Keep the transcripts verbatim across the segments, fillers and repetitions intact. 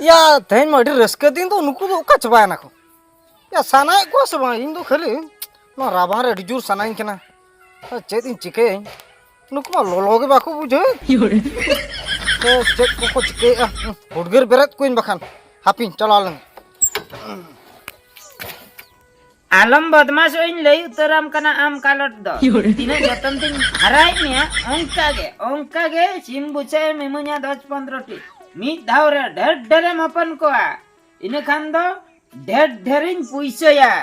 ᱭᱟ, ᱛᱮᱦᱮᱧ ᱢᱟ ᱟᱹᱰᱤ ᱨᱟᱹᱥᱠᱟᱹ ᱫᱤᱱ ᱫᱚ, ᱱᱩᱠᱩ ᱫᱚ ᱚᱠᱟ ᱪᱟᱵᱟᱭᱮᱱᱟ ᱠᱚ? ᱭᱟ, ᱥᱟᱱᱟᱭᱮᱫ ᱠᱚᱣᱟ ᱥᱮ ᱵᱟᱝ? ᱤᱧ ᱫᱚ ᱠᱷᱟᱹᱞᱤ ᱱᱚᱣᱟ ᱨᱟᱵᱟᱝ ᱨᱮ ᱟᱹᱰᱤ ᱡᱳᱨ ᱥᱟᱱᱟᱧ ᱠᱟᱱᱟ᱾ ᱪᱮᱫ ᱤᱧ ᱪᱤᱠᱟᱹᱭᱟᱹᱧ? ᱱᱩᱠᱩ ᱢᱟ ᱞᱚᱞᱚ ᱜᱮ ᱵᱟᱠᱚ ᱵᱩᱡᱷᱟᱹᱣᱮᱫ᱾ ᱪᱮᱫ ᱠᱚᱠᱚ ᱪᱤᱠᱟᱹᱭᱮᱫᱼᱟ? ᱩᱫᱽᱜᱟᱹᱨ ᱵᱮᱨᱮᱫ ᱠᱚᱣᱟᱹᱧ ᱵᱟᱠᱷᱟᱱ᱾ ᱦᱟᱯᱤᱧ ᱪᱟᱞᱟᱣ ᱞᱮᱱ᱾ ᱟᱞᱚᱢ ᱵᱚᱫᱢᱟᱥᱚᱜ ᱤᱧ ᱞᱟᱹᱭ ᱩᱛᱟᱹᱨᱟᱢ ᱠᱟᱱᱟ ᱟᱢ ᱠᱟᱞᱚᱴ ᱫᱚ᱾ ᱛᱤᱱᱟᱹᱜ ᱡᱚᱛᱚᱱ ᱛᱤᱧ ᱦᱟᱨᱟᱭᱮᱫ ᱢᱮᱭᱟ, ᱚᱱᱠᱟ ᱜᱮ, ᱚᱱᱠᱟ ᱜᱮ ᱥᱤᱢ ᱵᱩᱥᱟᱹᱜ ᱮᱢ ᱤᱢᱟᱹᱧᱟ ᱫᱚᱥ ᱯᱚᱱᱫᱽᱨᱚ ᱴᱤ᱾ ᱢᱤᱫ ᱫᱷᱟᱣ ᱨᱮ ᱰᱷᱮᱨ ᱰᱷᱮᱨᱮᱢ ᱦᱚᱯᱚᱱ ᱠᱚᱣᱟ, ᱤᱱᱟᱹ ᱠᱷᱟᱱ ᱫᱚ ᱰᱷᱮᱨ ᱰᱷᱮᱨᱤᱧ ᱯᱩᱭᱥᱟᱹᱭᱟ᱾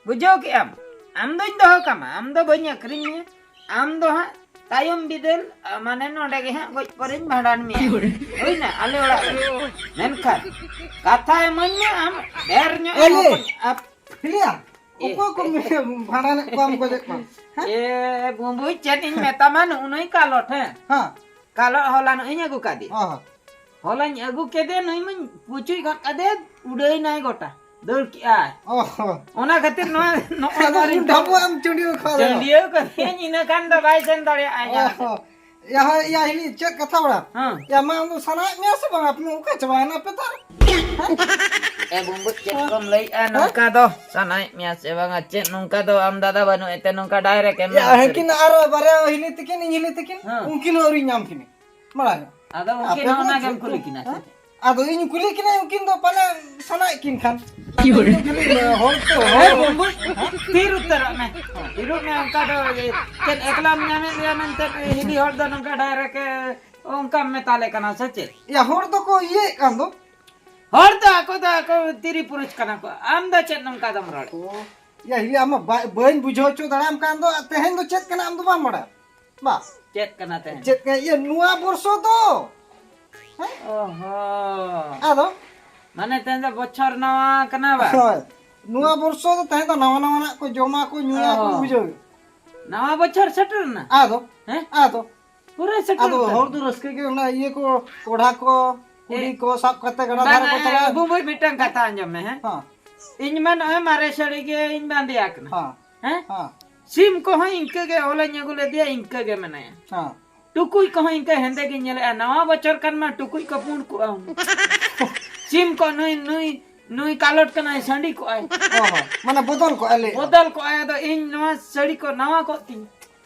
ᱵᱩᱡᱷᱟᱹᱣ ᱠᱮᱜ ᱟᱢ? ᱟᱢ ᱫᱚᱧ ᱫᱚᱦᱚ ᱠᱟᱢᱟ, ᱟᱢ ᱫᱚ ᱵᱟᱹᱧ ᱟᱹᱠᱷᱨᱤᱧ ᱢᱮᱭᱟ᱾ ᱟᱢ ᱫᱚ ᱦᱟᱸᱜ ᱛᱟᱭᱚᱢ ᱵᱤᱫᱟᱹᱞ, ᱟ, ᱢᱟᱱᱮ ᱱᱚᱰᱮ ᱜᱮ ᱦᱟᱸᱜ ᱜᱚᱡ ᱯᱚᱨᱮᱧ ᱵᱷᱟᱸᱰᱟᱱ ᱢᱮᱭᱟ᱾ ᱦᱩᱭᱱᱟ? ᱟᱞᱮ ᱚᱲᱟᱜ ᱨᱮ᱾ ᱢᱮᱱᱠᱷᱟᱱ ᱠᱟᱛᱷᱟ ᱤᱢᱟᱹᱧ ᱢᱮ ᱟᱢ, ᱰᱷᱮᱨ ᱧᱚᱜ ᱮ ᱮᱞᱮ! ᱦᱚᱯᱚᱱ-, ᱟᱯ-, ᱦᱤᱞᱤᱭᱟ, ᱮ, ᱚᱠᱚᱭ ᱠᱚ ᱮ᱾ ᱢᱮ-, ᱵᱷᱟᱸᱰᱟᱱᱮᱫ ᱠᱚᱣᱟᱢ, ᱜᱚᱡᱮᱫ ᱠᱚᱣᱟᱢ? ᱦᱮᱸ? ᱮ, ᱵᱩᱢᱵᱩᱡ, ᱪᱮᱫ ᱤᱧ ᱢᱮᱛᱟᱢᱟ, ᱱᱩᱜᱼᱩ ᱱᱩᱭ ᱠᱟᱞᱚᱴ, ᱦᱮᱸ? ᱦᱮᱸ᱾ ᱠᱟᱞᱚᱴ ᱦᱚᱞᱟᱱᱚᱜ ᱤᱧ ᱟᱹᱜᱩ ᱠᱟᱫᱮ᱾ ᱚ᱾ ᱦᱚᱞᱟᱧ ᱟᱹᱜᱩ ᱠᱮᱫᱮ, ᱱᱩᱭ ᱢᱟᱧ ᱯᱩᱪᱩᱡ ᱜᱚᱫ ᱠᱟᱫᱮ, ᱩᱰᱟᱹᱭᱱᱟᱭ ᱜᱚᱴᱟ, ᱫᱟᱹᱲ ᱠᱮᱜᱼᱟᱭ᱾ ᱚ᱾ ᱚᱱᱟ ᱠᱷᱟᱹᱛᱤᱨ ᱱᱚᱣᱟ, ᱱᱚᱜᱼᱚᱭ ᱟᱫᱚ ᱱᱚᱣᱟ ᱩᱱ ᱨᱤᱧ ᱰᱷᱟᱵᱚᱜ ᱮᱢ ᱪᱟᱹᱰᱤᱭᱟᱹᱣ ᱠᱷᱟᱣᱟ ᱫᱚ᱾ ᱪᱟᱹᱰᱤᱭᱟᱹᱣ ᱠᱟᱫᱮᱭᱟᱹᱧ, ᱤᱱᱟᱹ ᱠᱷᱟᱱ ᱫᱚ ᱵᱟᱭ ᱥᱮᱱ ᱫᱟᱲᱮᱭᱟᱜᱼᱟ ᱚ᱾ ᱡᱟᱦᱟᱸ ᱛᱮ᱾ ᱭᱟ, ᱦᱳᱭ, ᱭᱟ, ᱦᱤᱞᱤ, ᱪᱮᱫ ᱠᱟᱛᱷᱟ ᱵᱟᱲᱟ? ᱦᱮᱸ᱾ ᱭᱟ, ᱢᱟ, ᱟᱢ ᱫᱚ ᱥᱟᱱᱟᱭᱮᱫ ᱢᱮᱭᱟ ᱥᱮ ᱵᱟᱝ? ᱟᱯᱮ ᱚᱠᱟ ᱪᱟᱵᱟᱭᱮᱱᱟ ᱯᱮ ᱛᱟᱨ? ᱮ ᱵᱩᱢᱵᱩᱡ, ᱪᱮᱫ ᱦᱮᱸ? ᱠᱚᱢ ᱞᱟᱹᱭᱮᱜᱼᱟ ᱦᱮᱸ? ᱱᱚᱝᱠᱟ ᱫᱚ? ᱥᱟᱱᱟᱭᱮᱫ ᱢᱮᱭᱟ ᱥᱮ ᱵᱟᱝᱟ? ᱪᱮᱫ ᱱᱚᱝᱠᱟ ᱫᱚ ᱟᱢ ᱫᱟᱫᱟ ᱵᱟᱹᱱᱩᱜ ᱮᱱᱛᱮ ᱱᱚᱝᱠᱟ direct ᱮᱢ ᱭᱟ, ᱢᱮᱱ ᱦᱮᱸ, ᱩᱛᱟᱹᱨ ᱠᱤᱱ ᱟᱨ ᱵᱟᱨᱭᱟ ᱦᱤᱞᱤ ᱛᱟᱹᱠᱤᱱ, ᱤᱧ ᱦᱤᱞᱤ ᱛᱟᱹᱠᱤᱱ, ᱦᱮᱸ᱾ ᱩᱱᱠᱤᱱ ᱦᱚᱸ ᱟᱹᱣᱨᱤᱧ ᱧᱟᱢ ᱠᱤᱱᱟ᱾ ᱵᱟᱲᱟᱭ᱾ ᱟᱫᱚ ᱩᱱᱠᱤᱱ ᱟᱯᱮ ᱦᱚᱸ ᱫᱚ ᱚᱱᱟ ᱪᱮᱫ ᱜᱮᱢ ᱠᱚ, ᱠᱩᱞᱤ ᱠᱤᱱᱟ ᱥᱮ ᱦᱮᱸ? ᱪᱮᱫ? ᱟᱫᱚ ᱤᱧ ᱠᱩᱞᱤ ᱠᱤᱱᱟᱹᱧ, ᱩᱱᱠᱤᱱ ᱫᱚ ᱯᱟᱞᱮ ᱥᱟᱱᱟᱭᱮᱫ ᱠᱤᱱ ᱠᱷᱟᱱ᱾ ᱟᱫᱚ ᱤᱧ ᱫᱚ ᱠᱷᱟᱹᱞᱤ ᱦᱚᱲ ᱛᱚ, ᱦᱮᱸ, ᱦᱚᱲ᱾ ᱵᱩᱢᱵᱩᱡ, ᱛᱷᱤᱨ ᱩᱛᱟᱹᱨᱚᱜ ᱢᱮ᱾ ᱛᱷᱤᱨᱚᱜ ᱢᱮ, ᱚᱱᱠᱟ ᱫᱚ ᱪᱮᱫ ᱮᱠᱞᱟᱢ ᱧᱟᱢᱮᱫ ᱞᱮᱭᱟ ᱢᱮᱱᱛᱮ ᱦᱤᱞᱤ ᱦᱚᱲ ᱫᱚ ᱱᱚᱝᱠᱟ direct ᱮ ᱚᱱᱠᱟᱢ ᱢᱮᱛᱟ ᱞᱮ ᱠᱟᱱᱟ ᱥᱮ ᱪᱮᱫ? ᱭᱟ, ᱦᱚᱲ ᱫᱚᱠᱚ ᱤᱭᱟᱹᱭᱮᱫ ᱠᱟᱱ ᱫᱚ᱾ ᱦᱚᱲ ᱫᱚ ᱟᱠᱚ ᱫᱚ ᱟᱠᱚ ᱛᱤᱨᱤ ᱯᱩᱨᱩᱥ ᱠᱟᱱᱟ ᱠᱚ, ᱟᱢ ᱫᱚ ᱪᱮᱫ ᱱᱚᱝᱠᱟ ᱫᱚᱢ ᱨᱚᱲ? ᱚ, ᱭᱟ, ᱦᱤᱞᱤ, ᱟᱢ ᱢᱟ ᱵᱟ-, ᱵᱟᱹᱧ ᱵᱩᱡᱷᱟᱹᱣ ᱦᱚᱪᱚ ᱫᱟᱲᱮᱭᱟᱢ ᱠᱟᱱ ᱫᱚ, ᱛᱮᱦᱮᱧ ᱫᱚ ᱪᱮᱫ ᱠᱟᱱᱟ ᱟᱢ ᱫᱚ ᱵᱟᱢ ᱵᱟᱲᱟᱭᱟ? ᱵᱟ᱾ ᱪᱮᱫ ᱠᱟᱱᱟ ᱛᱮᱦᱮᱧ? ᱪᱮᱫ ᱠᱟᱱᱟ? ᱤᱭᱟᱹ, ᱱᱚᱣᱟ ᱵᱚᱨᱥᱚ ᱫᱚ᱾ ᱦᱮᱸ? ᱚ ᱦᱚᱸ᱾ ᱟᱫᱚ? ᱢᱟᱱᱮ ᱛᱮᱦᱮᱧ ᱫᱚ ᱵᱚᱪᱷᱚᱨ ᱱᱟᱣᱟ ᱠᱟᱱᱟ ᱵᱟ? ᱦᱳᱭ᱾ ᱱᱚᱣᱟ ᱵᱚᱨᱥᱚ ᱫᱚ ᱛᱮᱦᱮᱧ ᱫᱚ ᱱᱟᱣᱟ ᱱᱟᱣᱟᱱᱟᱜ ᱠᱚ ᱡᱚᱢᱟ ᱠᱚ, ᱧᱩᱭᱟ ᱠᱚ, ᱚ᱾ ᱵᱩᱡᱷᱟᱹᱣ᱾ ᱱᱟᱣᱟ ᱵᱚᱪᱷᱚᱨ ᱥᱮᱴᱮᱨ ᱮᱱᱟ? ᱟᱫᱚ? ᱦᱮᱸ? ᱟᱫᱚ? ᱯᱩᱨᱟᱹ ᱥᱮᱴᱮᱨ ᱟᱫᱚ ᱩᱛᱟᱹᱨ ᱦᱚᱲ ᱮᱱᱟ᱾ ᱫᱚ ᱨᱟᱹᱥᱠᱟᱹ ᱜᱮ, ᱚᱱᱟ ᱤᱭᱟᱹ ᱠᱚ, ᱠᱚᱲᱦᱟ ᱠᱚ, ᱠᱩᱲᱤ ᱮ, ᱠᱚ ᱥᱟᱵ ᱠᱟᱛᱮ ᱜᱟᱰᱟ ᱵᱟᱝᱟ, ᱫᱷᱟᱨᱮ ᱠᱚ ᱪᱟᱞᱟᱜᱼᱟ᱾ ᱵᱩᱵᱩᱡ, ᱢᱤᱫᱴᱟᱝ ᱠᱟᱛᱷᱟ ᱟᱸᱡᱚᱢ ᱢᱮ, ᱦᱮᱸ? ᱦᱮᱸ᱾ ᱤᱧ ᱢᱟ ᱱᱚᱜᱼᱚᱭ ᱢᱟᱨᱮ ᱥᱟᱹᱲᱤ ᱜᱮᱧ ᱵᱟᱸᱫᱮᱭᱟ ᱠᱟᱱᱟ᱾ ᱦᱮᱸ᱾ ᱦᱮᱸ? ᱦᱮᱸ᱾ ᱥᱤᱢ ᱠᱚᱦᱚᱸ ᱤᱱᱠᱟᱹ ᱜᱮ, ᱦᱚᱞᱟᱧ ᱟᱹᱜᱩ ᱞᱮᱫᱮᱭᱟ, ᱤᱱᱠᱟᱹ ᱜᱮ ᱢᱮᱱᱟᱭᱟ᱾ ᱦᱮᱸ᱾ ᱴᱩᱠᱩᱡ ᱠᱚᱦᱚᱸ ᱤᱱᱠᱟᱹ ᱦᱮᱸᱫᱮ ᱜᱤᱧ ᱧᱮᱞᱮᱜᱼᱟ᱾ ᱱᱟᱣᱟ ᱵᱚᱪᱷᱚᱨ ᱠᱷᱟᱱ ᱢᱟ ᱴᱩᱠᱩᱡ ᱠᱚ ᱯᱩᱸᱰ ᱠᱚᱜᱼᱟ ᱦᱩᱱᱟᱹᱝ᱾ ᱥᱤᱢ ᱠᱚ ᱱᱩᱭ, ᱱᱩᱭ, ᱱᱩᱭ ᱠᱟᱞᱚᱴ ᱠᱟᱱᱟᱭ, ᱥᱟᱺᱰᱤ ᱠᱚᱜᱼᱟᱭ᱾ ᱚ ᱦᱚᱸ, ᱢᱟᱱᱮ ᱵᱚᱫᱚᱞ ᱠᱚᱜᱼᱟᱭ ᱞᱮ᱾ ᱵᱚᱫᱚᱞ ᱠᱚᱜᱼᱟᱭ, ᱟᱫᱚ ᱤᱧ ᱱᱚᱣᱟ ᱥᱟᱹᱲᱤ ᱠᱚ ᱱᱟᱣᱟ ᱠᱚᱜ ᱛᱤᱧ᱾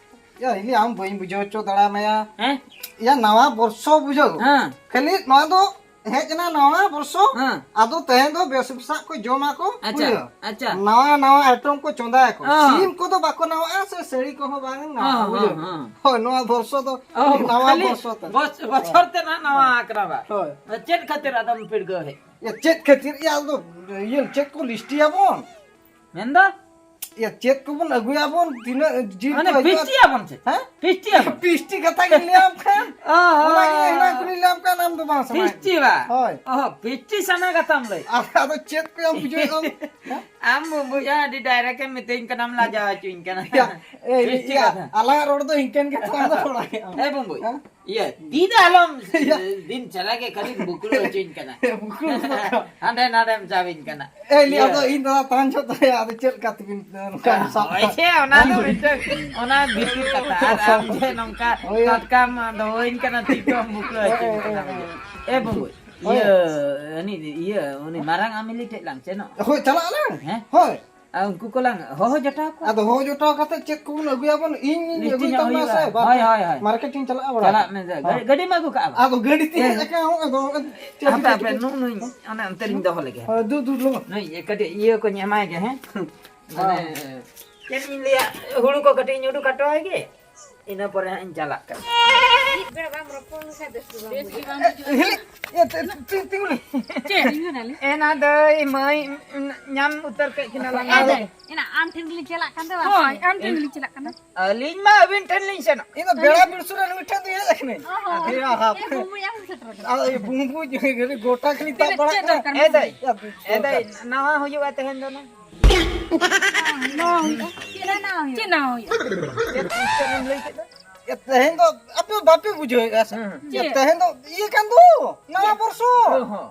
ᱭᱟ, ᱤᱧ ᱟᱢ ᱵᱟᱹᱧ ᱵᱩᱡᱷᱟᱹᱣ ᱦᱚᱪᱚ ᱫᱟᱲᱮᱭᱟᱢᱟ ᱭᱟ᱾ ᱦᱮᱸ? ᱭᱟ, ᱱᱟᱣᱟ ᱵᱚᱨᱥᱚ ᱵᱩᱡᱷᱟᱹᱣ᱾ ᱦᱮᱸ᱾ ᱠᱷᱟᱹᱞᱤ ᱱᱚᱣᱟ ᱫᱚ ᱦᱮᱡ ᱮᱱᱟ ᱱᱟᱣᱟ ᱵᱚᱨᱥᱚ᱾ ᱦᱮᱸ᱾ ᱟᱫᱚ ᱛᱮᱦᱮᱧ ᱫᱚ ᱵᱮᱥ ᱵᱮᱥᱟᱜ ᱠᱚ ᱡᱚᱢᱟ ᱠᱚ, ᱟᱪᱪᱷᱟ, ᱯᱩᱲᱤᱭᱟᱹ᱾ ᱟᱪᱪᱷᱟ᱾ ᱱᱟᱣᱟ ᱱᱟᱣᱟ ᱟᱭᱴᱮᱢ ᱠᱚ ᱪᱚᱸᱫᱟᱭᱟᱠᱚ᱾ ᱦᱮᱸ᱾ ᱥᱤᱢ ᱠᱚᱫᱚ ᱵᱟᱠᱚ ᱱᱟᱣᱟᱜᱼᱟ ᱥᱮ ᱥᱟᱹᱲᱤ ᱠᱚᱦᱚᱸ ᱵᱟᱝ ᱱᱟᱣᱟᱜᱼᱟ, ᱦᱮᱸ, ᱵᱩᱡᱷᱟᱹᱣ? ᱦᱮᱸ, ᱦᱮᱸ᱾ ᱦᱳᱭ, ᱱᱚᱣᱟ ᱵᱚᱨᱥᱚ ᱫᱚ ᱚ, ᱱᱟᱣᱟ ᱠᱷᱟᱹᱞᱤ ᱵᱚᱨᱥᱚ ᱛᱟᱞᱮ᱾ ᱵᱚᱪ-, ᱵᱚᱪᱷᱚᱨ ᱛᱮ ᱱᱟᱜ ᱱᱟᱣᱟ ᱟᱠᱟᱱᱟ ᱵᱟ? ᱦᱳᱭ᱾ ᱪᱮᱫ ᱠᱷᱟᱹᱛᱤᱨ ᱟᱫᱚᱢ ᱯᱤᱲᱜᱟᱹᱣ ᱦᱮᱡ? ᱭᱟ, ᱪᱮᱫ ᱠᱷᱟᱹᱛᱤᱨ? ᱭᱟ, ᱟᱫᱚ ᱤᱭᱟᱹ ᱪᱮᱫ ᱠᱚ ᱞᱤᱥᱴᱤᱭᱟᱵᱚᱱ? ᱢᱮᱱᱫᱚ? ᱭᱟ, ᱪᱮᱫ ᱠᱚᱵᱚᱱ ᱟᱹᱜᱩᱭᱟᱵᱚᱱ? ᱛᱤᱱᱟᱹᱜ ᱡᱤᱞ ᱢᱟᱱᱮ ᱠᱚ ᱦᱤᱡᱩᱜᱼᱟ? ᱯᱤᱥᱴᱤᱭᱟᱵᱚᱱ ᱪᱮᱫ? ᱦᱮᱸ? ᱯᱤᱥᱴᱤ ᱠᱟᱛᱷᱟ ᱜᱤᱧ ᱞᱟᱹᱭᱟᱢ ᱠᱟᱱ᱾ ᱚ, ᱚᱱᱟ ᱜᱮ ᱦᱮᱱᱟᱝ ᱠᱷᱚᱱᱤᱧ ᱞᱟᱹᱭᱟᱢ ᱠᱟᱱ, ᱟᱢ ᱫᱚ ᱵᱟᱝ ᱥᱟᱱᱟᱭᱮᱫ ᱯᱤᱥᱴᱤ ᱵᱟ? ᱦᱳᱭ᱾ ᱚ, ᱯᱤᱥᱴᱤ ᱥᱟᱱᱟ ᱠᱟᱛᱷᱟᱢ ᱞᱟᱹᱭ᱾ ᱟᱫᱚ ᱪᱮᱫ ᱠᱚ ᱟᱢ ᱵᱩᱡᱷᱟᱹᱣᱮᱫ ᱟᱢ? ᱦᱮᱸ? ᱟᱢ ᱵᱩ-, ᱵᱩᱡᱷᱟᱹᱣ ᱟᱹᱰᱤ direct ᱮᱢ ᱢᱤᱛᱟᱹᱧ ᱠᱟᱱᱟᱢ, ᱞᱟᱡᱟᱣ ᱦᱚᱪᱚᱧ ᱠᱟᱱᱟ᱾ ᱭᱟ, ᱮᱭ, ᱯᱤᱥᱴᱤ ᱭᱟ, ᱠᱟᱛᱷᱟ᱾ ᱟᱞᱟᱝᱟᱜ ᱨᱚᱲ ᱫᱚ ᱤᱱᱠᱟᱹᱱ ᱜᱮ ᱛᱟᱞᱟᱝ ᱫᱚ ᱨᱚᱲᱟ ᱜᱮ ᱟᱢ᱾ ᱮ ᱵᱩᱢᱵᱩᱡ, ᱦᱮᱸ? ᱤᱭᱟᱹ, ᱛᱤ ᱫᱚ ᱟᱞᱚᱢ, ᱭᱟ᱾ ᱫᱤᱱ ᱪᱟᱞᱟᱜ ᱜᱮ ᱠᱷᱟᱹᱞᱤᱢ ᱵᱩᱠᱲᱟᱹ ᱦᱚᱪᱚᱧ ᱠᱟᱱᱟ᱾ ᱵᱩᱠᱲᱟᱹ ᱫᱚ ᱵᱟᱝ᱾ ᱦᱟᱸᱰᱮ ᱱᱟᱰᱮᱢ ᱡᱟᱣᱤᱧ ᱠᱟᱱᱟ᱾ ᱮ, ᱞᱟᱹᱭ, ᱤᱭᱟᱹ᱾ ᱟᱫᱚ ᱤᱧ ᱫᱟᱫᱟ ᱛᱟᱦᱮᱱ ᱡᱚᱦᱚᱜ ᱫᱚ, ᱟᱫᱚ ᱪᱮᱫ ᱞᱮᱠᱟ ᱛᱮᱵᱤᱱ, ᱱᱚᱝᱠᱟ ᱥᱟᱵ ᱦᱳᱭ ᱠᱟᱜ? ᱥᱮ, ᱚᱱᱟ ᱫᱚ ᱢᱤᱫᱴᱟᱝ, ᱚᱱᱟ ᱵᱷᱤᱛᱤᱨ ᱠᱟᱛᱷᱟ᱾ ᱟᱨ ᱟᱢ ᱡᱮ ᱱᱚᱝᱠᱟ ᱦᱳᱭ᱾ ᱴᱟᱴᱠᱟᱢ ᱫᱚᱦᱚᱧ ᱠᱟᱱᱟ, ᱛᱤ ᱠᱚᱢ ᱵᱩᱠᱲᱟᱹ ᱦᱚᱪᱚᱧ ᱠᱟᱱᱟ᱾ ᱦᱳᱭ᱾ ᱮ ᱵᱟᱹᱵᱩ, ᱦᱳᱭ᱾ ᱤᱭᱟᱹ, ᱩᱱᱤ, ᱤᱭᱟᱹ, ᱩᱱᱤ ᱢᱟᱨᱟᱝ ᱟᱢᱤᱞᱤ ᱴᱷᱮᱡ ᱞᱟᱝ ᱥᱮᱱᱚᱜ᱾ ᱦᱳᱭ, ᱪᱟᱞᱟᱜ ᱟᱞᱟᱝ᱾ ᱦᱮᱸ? ᱦᱳᱭ᱾ ᱟᱨ ᱩᱱᱠᱩ ᱠᱚ ᱞᱟᱝ ᱦᱚᱦᱚ ᱡᱚᱴᱟᱣ ᱠᱚᱣᱟ᱾ ᱟᱫᱚ ᱦᱚᱦᱚ ᱡᱚᱴᱟᱣ ᱠᱟᱛᱮ ᱪᱮᱫ ᱠᱚᱵᱚᱱ ᱟᱹᱜᱩᱭᱟᱵᱚᱱ? ᱤᱧ, ᱤᱧ ᱞᱤᱥᱴ ᱟᱹᱜᱩᱭ ᱧᱚᱜ ᱛᱟᱵᱚᱱᱟ ᱦᱩᱭᱩᱜᱼᱟ᱾ ᱥᱮ, ᱵᱟᱨ ᱦᱳᱭ, ᱯᱮ ᱦᱳᱭ, ᱦᱳᱭ᱾ ᱢᱟᱨᱠᱮᱴ ᱤᱧ ᱪᱟᱞᱟᱜᱼᱟ ᱵᱟᱲᱟ᱾ ᱪᱟᱞᱟᱜ ᱢᱮ, ᱜᱟᱹ-, ᱦᱳᱭ᱾ ᱜᱟᱹᱰᱤᱢ ᱟᱹᱜᱩ ᱠᱟᱜᱼᱟ ᱵᱟᱝ? ᱟᱫᱚ ᱜᱟᱹᱰᱤ ᱛᱤᱧ ᱦᱮᱸ᱾ ᱦᱮᱡ ᱟᱠᱟᱱᱟ, ᱦᱚᱸᱜᱼᱚᱭ ᱫᱚ, ᱪᱮᱫ ᱦᱟᱯᱮ, ᱦᱟᱯᱮ, ᱪᱮᱫ? ᱱᱩᱜ ᱱᱩᱭ, ᱚᱱᱮ ᱚᱱᱛᱮ ᱨᱤᱧ ᱫᱚᱦᱚ ᱞᱮᱜᱮ᱾ ᱦᱳᱭ, ᱫᱩ, ᱫᱩ, ᱫᱩ᱾ ᱱᱩᱭ ᱠᱟᱹᱴᱤᱡ ᱤᱭᱟᱹ ᱠᱚᱧ ᱮᱢᱟᱭ ᱜᱮ, ᱦᱮᱸ? ᱢᱟᱱᱮ, ᱦᱮᱸ᱾ ᱪᱮᱫ ᱤᱧ ᱞᱟᱹᱭᱟ, ᱦᱩᱲᱩ ᱠᱚ ᱠᱟᱹᱴᱤᱡ ᱤᱧ ᱩᱰᱩᱠ ᱦᱚᱴᱚ ᱟᱭ ᱜᱮ, ᱤᱱᱟᱹ ᱯᱚᱨᱮ ᱦᱟᱸᱜ ᱤᱧ ᱪᱟᱞᱟᱜ ᱠᱟᱱᱟ᱾ ᱢᱤᱫ ᱵᱮᱲᱟ ᱵᱟᱢ ᱨᱚᱯᱚᱲ ᱞᱮᱱᱠᱷᱟᱱ ᱵᱮᱥ ᱜᱮ ᱵᱟᱝ ᱵᱩᱡᱷᱟᱹᱜᱼᱟ᱾ ᱦᱤᱞᱤ, ᱤᱭᱟᱹ, ᱛᱤ-, ᱛᱤ-, ᱛᱤᱸᱜᱩ ᱞᱮ᱾ ᱪᱮᱫ? ᱛᱤᱸᱜᱩ ᱱᱟᱞᱮ᱾ ᱮᱱᱟ ᱫᱚᱭ ᱢᱟᱹᱭ, ᱧᱟᱢ ᱩᱛᱟᱹᱨ ᱠᱮᱫ ᱠᱤᱱᱟ ᱞᱟᱝ᱾ ᱮ ᱫᱟᱹᱭ, ᱮᱱᱟ ᱟᱢ ᱴᱷᱮᱱ ᱜᱮᱞᱤᱧ ᱪᱟᱞᱟᱜ ᱠᱟᱱ ᱫᱚ᱾ ᱦᱳᱭ, ᱟᱢ ᱴᱷᱮᱱ ᱜᱮᱞᱤᱧ ᱪᱟᱞᱟᱜ ᱠᱟᱱᱟ᱾ ᱟᱹᱞᱤᱧ ᱢᱟ ᱟᱹᱵᱤᱱ ᱴᱷᱮᱱ ᱞᱤᱧ ᱥᱮᱱᱚᱜ᱾ ᱤᱧ ᱫᱚ ᱵᱮᱲᱟ ᱵᱤᱨᱥᱩᱨ ᱨᱮ ᱱᱩᱭ ᱴᱷᱮᱱ ᱫᱚ ᱦᱮᱡ ᱟᱠᱟᱱᱟᱹᱧ᱾ ᱚ, ᱦᱚᱸ᱾ ᱟᱫᱚ ᱭᱟ, ᱦᱟᱯᱮ᱾ ᱮ, ᱵᱩᱢᱵᱩᱡ ᱟᱹᱰᱤ ᱜᱚᱴᱟ ᱠᱷᱟᱹᱞᱤ ᱛᱟᱵ ᱛᱤᱱᱟᱹᱜ ᱵᱟᱲᱟᱜ ᱪᱮᱫ ᱠᱟᱱᱟ᱾ ᱫᱚᱨᱠᱟᱨ ᱮ ᱫᱟᱹᱭ, ᱢᱮᱱᱟᱜᱼᱟ? ᱮ ᱫᱟᱹᱭ, ᱱᱟᱣᱟ ᱦᱩᱭᱩᱜᱼᱟ ᱛᱮᱦᱮᱧ ᱫᱚ ᱱᱟ᱾ ᱱᱟᱣᱟ ᱦᱩᱭᱩᱜᱼᱟ? ᱪᱮᱫ ᱱᱟᱣᱟ ᱦᱩᱭᱩᱜᱼᱟ? ᱪᱮᱫ ᱱᱟᱣᱟ ᱦᱩᱭᱩᱜᱼᱟ? ᱪᱮᱫ, ᱪᱮᱫ ᱮᱢ ᱞᱟᱹᱭ ᱠᱮᱫ ᱫᱚ? ᱮ, ᱛᱮᱦᱮᱧ ᱫᱚ ᱟᱯᱮ ᱵᱟᱯᱮ ᱵᱩᱡᱷᱟᱹᱣᱮᱫᱼᱟ ᱥᱮ? ᱦᱮᱸ᱾ ᱮ, ᱪᱮᱫ? ᱛᱮᱦᱮᱧ ᱫᱚ ᱤᱭᱟᱹ ᱠᱟᱱ ᱫᱚ, ᱱᱟᱣᱟ ᱪᱮᱫ? ᱵᱚᱨᱥᱚ᱾ ᱚ ᱦᱚᱸ᱾